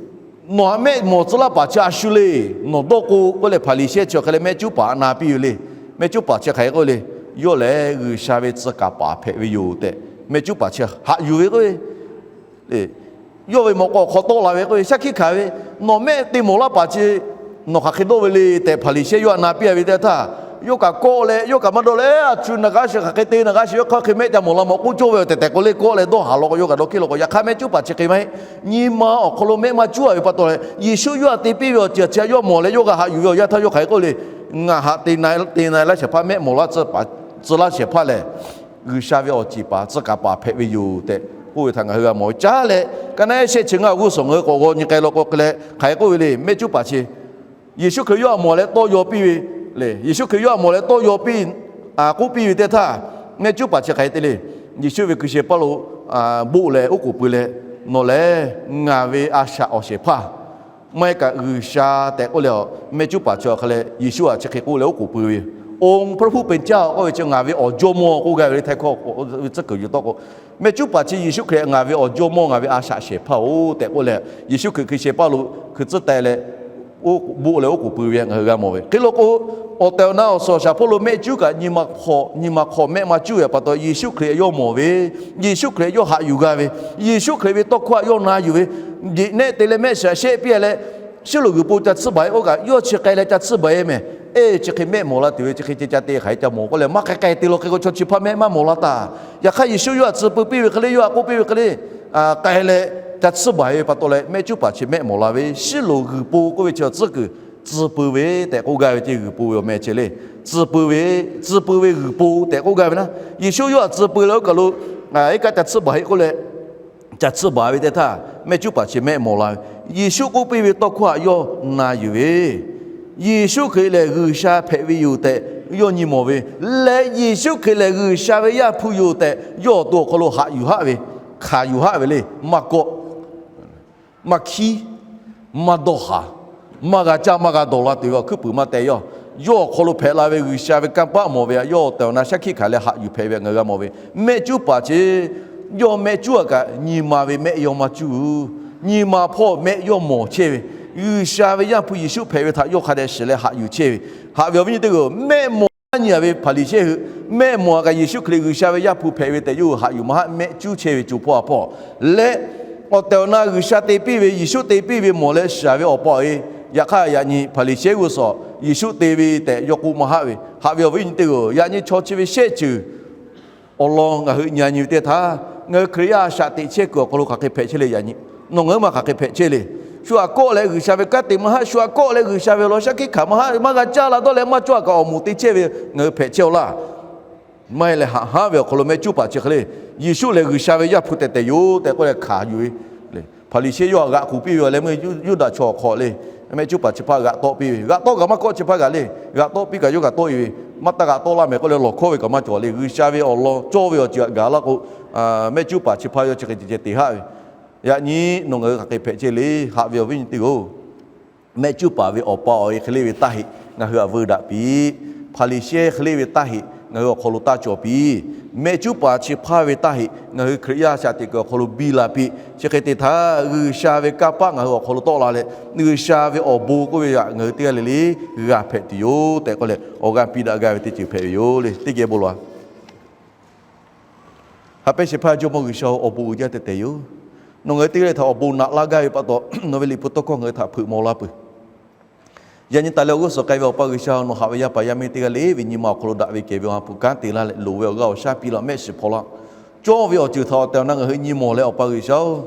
nawˬ htaꞈ mehˆ mawˬ tcuh laˇ paˍ chi a shu le. Nawˬ dawˇ k'o k'oˆ leh Hpaˍriˍsehˇ chi awˬ hk'e leh mehˆ cuˉ paˍ htaꞈ na piˇ ve le. Mehˆ cuˉ paˍ chi hk'aˬ hk'e k'oˆ le. Yawˇ lehˬ G'uiˬsha ve tcuh kaˍ paˍ hpehꞈ ve yoˬ tehꞈ mehˆ cuˉ paˍ chi haꞈ yuˬ ve k'oˆ ve. Yawˇ ve mawꞈ k'aw awˬ hk'aw tawˆ la ve k'oˆ ve shaˉ hkiˆ hkanˍ ve, nawˬ mehˆ te mawˬ laˇ paˍ chi nawˬ hk'aˬ hk'e dawˇ ve le tehꞈ Hpaˍriˍsehˇ yawˇ htaꞈ na piˇ a ve teˇ htaˇ, yawˇ kaꞈ kawˆ leh yawˇ kaꞈ maˇ dawˇ leh, a shu naˍ g'aˇ shiˍ hk'aˬ hk'e te naˍ g'aˇ shiˍ yawˇ hk'aˬ hk'e mehˆ ca mawˬ la mawˬ k'oˆ cawˇ ve tehꞈ tehꞈ k'oˆ le kawˆ leh dawˇ haˍ law k'o yawˇ kaꞈ dawˇ hkiˆ law k'o, yaꞈ hk'aˇ mehˆ cuˉ paˍ chi hk'e maˇ heˆ. Nyi ma awˬ hk'aw lo mehˆ maˇ cuˉ a ve pa taw leh Yeˍsuˆ yawˇ htaꞈ te piˇ ve awˬ ceuˬ chi yawˇ mawˬ leh yawˇ g'a haꞈ yuˬ ve awˬ yanˇ htaˇ yawˇ hk'aˬ hk'e k'oˆ le. Ngaˬ htaꞈ te na e laˇ shehˍ hpaˇ mehˆ mawˬ laˇ tcuh laˇ shehˍ hpaˇ lehˬ, G'uiˬsha ve awˬ ceˬ paˍ tcuh kaˍ paˍ hpehꞈ ve yoˬ tehꞈ k'oˆ ve htaꞈ ngaˬ hui g'a mawˬ ve. Caˉ leh ka naˉ ehˉ shehˆ chi ngaˇ awˬ g'uˇ suhˍ ngaˬ hui k'awꞈ g'aw nyi k'ai law k'o hk'e leh hk'aˬ hk'e k'oˆ ve le. Mehˆ cuˉ paˍ chi Yeˍsuˆ Hkriꞈ yawˇ htaꞈ mawˬ leh tawˇ yaw piˇ ve le. Yeˍsuˆ Hkriꞈ yawˇ htaꞈ mawˬ leh tawˇ yaw piˇ, k'oˆ piˇ ve teˇ htaˇ, mehˆ cuˉ paˍ chi hk'aˬ hk'e te le. Yeˍsuˆ ve hkui sheh paˇ lo boˆ leh oˉ k'oˍ pui leh, nawˬ lehˬ ngaˬ ve a shaꞈ awˬ shehˍ hpaˇ maˇ heˆ kaꞈ G'uiˬsha tehꞈ k'oˆ leh, mehˆ cuˉ paˍ chi awˬ hk'e leh Yeˍsuˆ htaꞈ chi hk'e k'oˆ leh oˉ k'oˍ pui ve, องค์พระผู้เป็นเจ้า k'oˆ ve chi ngaˬ ve awˬ jawˇmawˇ k'oˆ gaˇ ve le. Htaiˍ hkawˇ tcuhˉ kuiˬ yuˬ tawˆ k'o, mehˆ cuˉ paˍ chi Yeˍsuˆ Hkriꞈ ngaˬ ve awˬ jawˇmawˇ ngaˬ ve a shaꞈ shehˍ hpaˇ-oˬ tehꞈ k'oˆ leh, Yeˍsuˆ Hkriꞈ hkui sheh paˇ lo hkui tcuhˉ teh leh boˆ leh oˉ k'oˍ pui ve ngaˬ hui g'a mawˬ ve. Hk'e law k'o, awˬ tehˬ awˬ na awˬ suhˍ awˬ shaˍ hpawˇ lo mehˆ cuˉ kaꞈ nyi ma hk'awꞈ nyi ma hk'awꞈ mehˆ maˇ cuˉ ve pa taw Yeˍsuˆ Hkriꞈ yawˇ mawˬ ve, Yeˍsuˆ Hkriꞈ yawˇ haꞈ yuˬ g'a ve, Yeˍsuˆ Hkriꞈ ve tawˇ hkawˇ htaꞈ yawˇ na yuˬ ve, jeꞈ nehˆ te leh mehˆ shiˍ shehˆ piˇ leh, shiˉ loꞈ g'uiˬ po ca tcuhˉ baˬ e k'oˆ kaꞈ yawˇ chi k'ai leh ca tcuhˉ baˬ e mehˍ. Eˬ, chi hk'e mehˆ mawˬ la tuˬ ve chi hk'e ceh ca te hk'aˬ hk'e ca mawˬ k'oˆ leh maˇ k'ai k'ai te law hk'e k'o chaw chi hpaˇ mehˆ maˇ mawˬ la taˍ. Yaꞈ hk'aˇ Yeˍsuˆ yawˇ htaꞈ tcuh pui piˇ ve hk'e le, yawˇ htaꞈ k'oˆ piˇ ve hk'e le, k'ai leh ca tcuhˉ baˬ e ve pa taw leh mehˆ cuˉ paˍ chi mehˆ mawˬ la ve, shiˉ loꞈ g'uiˬ po k'oˆ ve chi tcuhˉ kuiˬ tcuh pui ve tehꞈ k'oˆ gaˇ ve ceh, g'uiˬ po ve awˬ meh ceh le. Tcuh pui ve, tcuh pui ve g'uiˬ po tehꞈ k'oˆ gaˇ ve naˉ, Yeˍsuˆ yawˇ htaꞈ tcuh pui leh oˇ kaˬ lo iˉ kaˆ ca tcuhˉ baˬ e k'oˆ leh, ca tcuhˉ baˬ ve teˇ htaˇ mehˆ cuˉ paˍ chi mehˆ mawˬ la ve, Yeˍsuˆ k'oˆ piˇ ve tawˇ hkawˇ htaꞈ yawˇ na yuˬ ve, Yeˍsuˆ Hkriꞈ lehˬ G'uiˬsha hpehꞈ ve yoˬ tehꞈ yawˇ nyi mawˬ ve, leh Yeˍsuˆ Hkriꞈ lehˬ G'uiˬsha ve Yaˇ hpu yoˬ tehꞈ yawˇ awˬ to awˬ hk'aw lo haꞈ yuˬ haˆ ve, hkanˍ yuˬ haˆ ve le. Maˇ kawˆ, maˇ hkiˉ, maˇ dawˇ haˍ, maˇ g'a caˇ maˇ g'a dawˬ la tuˬ ve awˬ hkuiˉ puiˍ maˇ teh yawˇ. Yawˇ awˬ hk'aw lo hpehꞈ la ve G'uiˬsha ve kanˇ paˆ mawˬ ve htaꞈ yawˇ awˬ tehˬ awˬ na shaˉ hkiˆ hkanˍ leh haꞈ yuˬ hpehꞈ ve htaꞈ ngaˬ hui g'a mawˬ ve. Mehˆ cuˉ paˍ chi yawˇ mehˆ cuˉ a kaꞈ nyi ma ve mehˆ yawˇ maˇ cuˉ. Nyi ma hpawˇ mehˆ yawˇ mawˬ chehˇ ve, G'uiˬsha ve Yaˇ hpu Yeˍsuˆ hpehꞈ ve htaꞈ yawˇ hk'a dehꞈ shiˍ leh haꞈ yuˬ chehˇ ve. Haꞈ ve awˬ viˉ nyi teˇ g'aˇ-oˬ, mehˆ mawˬ maˇ nyi a ve Hpaˍriˍsehˇ hui, mehˆ mawˬ a kaꞈ Yeˍsuˆ Hkriꞈ G'uiˬsha ve Yaˇ hpu hpehꞈ ve tehꞈ yawˇ hui haꞈ yuˬ maˇ haˆ, mehˆ cuˉ chehˇ ve co hpawˇ a hpawˇ leh, awˬ tehˬ awˬ na G'uiˬsha te piˇ ve, Yeˍsuˆ te piˇ ve mawˬ leh shiˍ a ve awˬ pa awˬ e. Yaꞈ hk'aˇ yaꞈ nyi Hpaˍriˍsehˇ g'uˇ suhˍ Yeˍsuˆ te ve tehꞈ yawˇ k'oˆ maˇ haˆ ve. Haꞈ ve awˬ viˉ nyi teˇ g'aˇ-oˬ, yaꞈ nyi chaw chi ve shehˆ ceuˬ awˬ lawn ngaˬ hui nyi a nyi ve teˇ htaˇ, ngaˬ hui Hkriꞈ yaˇ a shaꞈ teꞈ chehˇ kuiˬ awˬ hk'aw lo hk'aˬ hk'e hpehꞈ chehˇ le yaꞈ nyi. Nawˬ ngaˬ hui maˇ hk'aˬ hk'e hpehꞈ chehˇ le. Shu aꞈ kawˆ leh G'uiˬsha ve kanˉ te maˇ haˆ, shu aꞈ kawˆ leh G'uiˬsha ve awˬ lawn shaˉ hkiˆ hkanˍ maˇ haˆ, maˇ g'a caˇ la dawˇ leh maˇ cawˇ a kaꞈ awˬ moˍ te chehˇ ve ngaˬ hui hpehꞈ chehˇ-oˆ laˇ. Maˇ heˆ leh haꞈ haˉ ve awˬ hk'aw lo mehˆ cuˉ paˍ chi hk'e le, Yeˍsuˆ lehˬ G'uiˬsha ve Yaˇ hpu tehˬ tehˬ yoˬ tehꞈ k'oˆ leh hkanˍ yuˬ ve. Hpaˍriˍsehˇ yawˇ htaꞈ g'aꞈ k'oˬ piˇ ve awˬ leh meuˇ Yuˇdaꞈ chaw awˬ hk'aw le, mehˆ cuˉ paˍ chi hpaˇ g'aꞈ tawˆ piˇ ve, g'aꞈ tawˆ kaꞈ maˇ kawˆ chi hpaˇ g'aꞈ le, g'aꞈ tawˆ piˇ kaꞈ yawˇ g'aꞈ tawˆ e ve, maˇ taˇ g'aꞈ tawˆ laˇ mehˍ k'oˆ leh lawˬ hkawˇ ve kaꞈ maˇ cawˬ le. G'uiˬsha ve awˬ lawn cawˇ ve awˬ ceuˬ htaꞈ gaˬ laˇ k'o, mehˆ cuˉ paˍ chi hpaˇ yawˇ chi hk'e ceh ceh te haˆ ve. Yaꞈ nyi nawˬ ngaˬ hui hk'aˬ hk'e hpehꞈ chehˇ le. Haꞈ ve awˬ viˉ nyi teˇ g'aˇ-oˬ, mehˆ cuˉ paˍ ve awˬ pa awˬ e hk'e le ve taˇ heꞈ ngaˬ hui htaꞈ veu daꞈ piˇ. Hpaˍriˍsehˇ hk'e le ve taˇ heꞈ ngaˬ hui awˬ hk'aw lo taˇ cawˬ piˇ. Mehˆ cuˉ paˍ chi hpaˇ ve taˇ heꞈ ngaˬ hui Hkriꞈ yaˇ a shaꞈ teꞈ kuiˬ awˬ hk'aw lo biˇ la piˇ. Chi hk'e te htaˇ G'uiˬsha ve kanˇ paˆ ngaˬ hui awˬ hk'aw lo tawˆ la leh, G'uiˬsha ve awˬ bon k'oˆ ve htaꞈ ngaˬ hui teˇ g'aˇ le le g'a hpehꞈ tuˬ yoˬ tehꞈ k'oˆ leh awˬ g'aˇ piˇ daꞈ gaˇ ve teˇ ceuˬ hpehꞈ ve yoˬ le. Teˇ geh bon lawˬ-a. Haꞈ pehnˇ shehˍ hpaˇ Jawˇmawˇ G'uiˬsha-oˬ, awˬ bon uiˍ jaˇ tehˬ tehˬ yoˬ. Nawˬ ngaˬ hui teˇ g'aˇ le htaꞈ awˬ bon naꞈ laˇ gaˇ ve pa taw, nawˬ ve liꞈ hpu tawˇ hkawˇ ngaˬ hui htaꞈ hpeuꞈ maw laˇ peuˬ. Yaꞈ nyi taˍ leh awˬ g'uˇ suhˍ k'ai ve Awˬ pa G'uiˬsha, nawˬ haꞈ ve yaˇ paˍ yaˇ miˇ teˇ g'aˇ le ve nyi ma awˬ hk'aw lo daꞈ ve kehˬ ve awˬ ha hpu kanˉ te laˇ leh, loˍ ve awˬ g'aˇ awˬ shaˉ piˇ laˇ, mehˆ shiˍ hpaw laˇ. Cawˇ ve awˬ ceuˬ htaꞈ awˬ tehˬ awˬ na ngaˬ hui nyi mawˬ leh Awˬ pa G'uiˬsha-oˬ,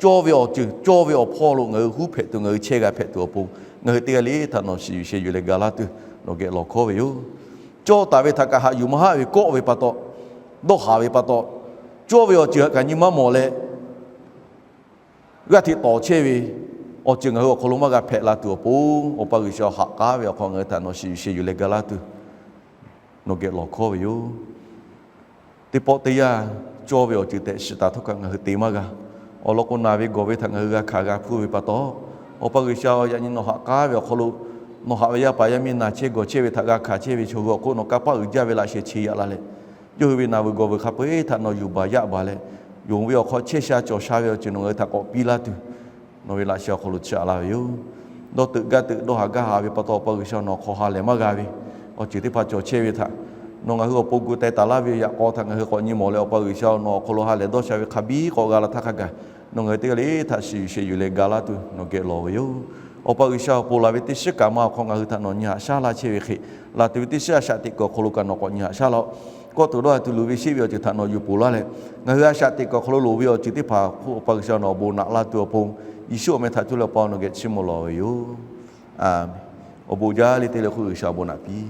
cawˇ ve awˬ ceuˬ cawˇ ve awˬ hpawˇ lo ngaˬ hui huˉ hpehꞈ tuˬ, ngaˬ hui chehˇ g'a hpehꞈ tuˬ awˬ pon, ngaˬ hui teˇ g'aˇ le htaꞈ nawˬ shiˍ yuˬ sheh yuˬ leh ga laˇ tuˬ nawˬ geh lawˬ hkawˇ ve yoˬ. Cawˇ taˍ ve htaꞈ kaꞈ haꞈ yuˬ maˇ haˆ ve kawˆ ve pa taw, dawˇ haˍ ve pa taw, cawˇ ve awˬ ceuˬ htaꞈ kaꞈ nyi maˇ mawˬ leh g'aˇ hteꞈ tawˍ chehˇ ve awˬ ceuˬ ngaˬ hui awˬ hk'aw lo maˇ g'a hpehꞈ la tuˬ awˬ pon, Awˬ pa G'uiˬsha haꞈ k'aˉ ve awˬ hk'aw ngaˬ hui htaꞈ nawˬ shiˍ yuˬ sheh yuˬ leh ga laˇ tuˬ nawˬ geh lawˬ hkawˇ ve yoˬ. Teˇ pawˆ teˇ yanˇ, cawˇ ve awˬ ceuˬ tehꞈ shiˍ taˍ htawˇ kaꞈ ngaˬ hui te maˇ g'a. Awˬ lawn k'o, naˬ ve gawˬ ve htaꞈ ngaˬ hui g'a hkanˍ g'a hpuˇ ve pa taw, Awˬ pa G'uiˬsha-oˬ, yaꞈ nyi nawˬ haꞈ k'aˉ ve awˬ hk'aw lo, nawˬ haꞈ ve yaˇ paˍ yaˇ miˇ naˬ chehˇ gawˬ chehˇ ve htaꞈ g'a hkanˍ chehˇ ve chaw hui awˬ hk'oˆ nawˬ kanˇ paˆ uiˍ jaˇ ve laꞈ sheh che yaꞈ la leh, yawˇ hui ve naˬ vuiˬ gawˬ vuiˬ hk'a peu-eˬ htaꞈ nawˬ yuˬ baˬ yaˆ baˬ leh, yonˍ ve awˬ hk'aw chehˇ sha cawˬ sha ve awˬ ceuˬ nawˬ ngaˬ hui htaꞈ k'awꞈ piˇ laˇ tuˬ, nawˬ ve laꞈ sheh awˬ hk'aw lo chiˇ aꞈ laˇ ve yoˬ. Dawˇ teuꞈ gaˇ teuꞈ dawˇ haˍ gaˇ haˍ ve pa taw, Awˬ pa G'uiˬsha nawˬ hk'aw ha lehˬ maˇ g'a ve awˬ ceuˬ teˇ hpaˍ cawˬ chehˇ ve htaꞈ, nawˬ ngaˬ hui awˬ pon gu teh taˍ laˇ ve yaꞈ k'aw htaꞈ ngaˬ hui k'awꞈ nyi mawˬ leh, Awˬ pa G'uiˬsha-oˬ, nawˬ awˬ hk'aw lo ha lehˬ dawˇ sha ve hk'a biˇ k'awꞈ g'a la htaˇ hk'a gaˬ, nawˬ ngaˬ hui teˇ g'aˇ le htaꞈ shiˍ yuˬ sheh yuˬ leh ga laˇ tuˬ nawˬ geh lawˬ ve yoˬ. Awˬ pa G'uiˬsha-oˬ, ponˬ laˬ ve teˇ shiˉ kaꞈ ma awˬ hk'aw ngaˬ hui htaꞈ nawˬ nyi haꞈ shaˉ laˇ chehˇ ve hk'e, laˬ tuˬ ve teˇ shiˉ a shaꞈ teꞈ kuiˬ awˬ hk'aw lo kaꞈ nawˬ k'awꞈ nyi haꞈ shaˉ laˇ-oˆ. Kawˇ tuˬ dawˇ haˍ tuˬ luˬ ve sheˆ ve awˬ ceuˬ htaꞈ nawˬ yuˬ ponˬ laˇ leh, ngaˬ hui a shaꞈ teꞈ kuiˬ awˬ hk'aw lo loˍ ve awˬ ceuˬ teˇ hpaˍ hk'oˆ Awˬ pa G'uiˬsha nawˬ awˬ bon naꞈ la tuˬ awˬ pon, Yeˍsuˆ awˬ meh htaꞈ cuˇ leh Awˬ pa nawˬ geh chiˇ mvuh lawˬ ve yoˬ. Aˬ, awˬ bon jaˇ le te leh hk'oˆ G'uiˬsha awˬ bon naꞈ piˇ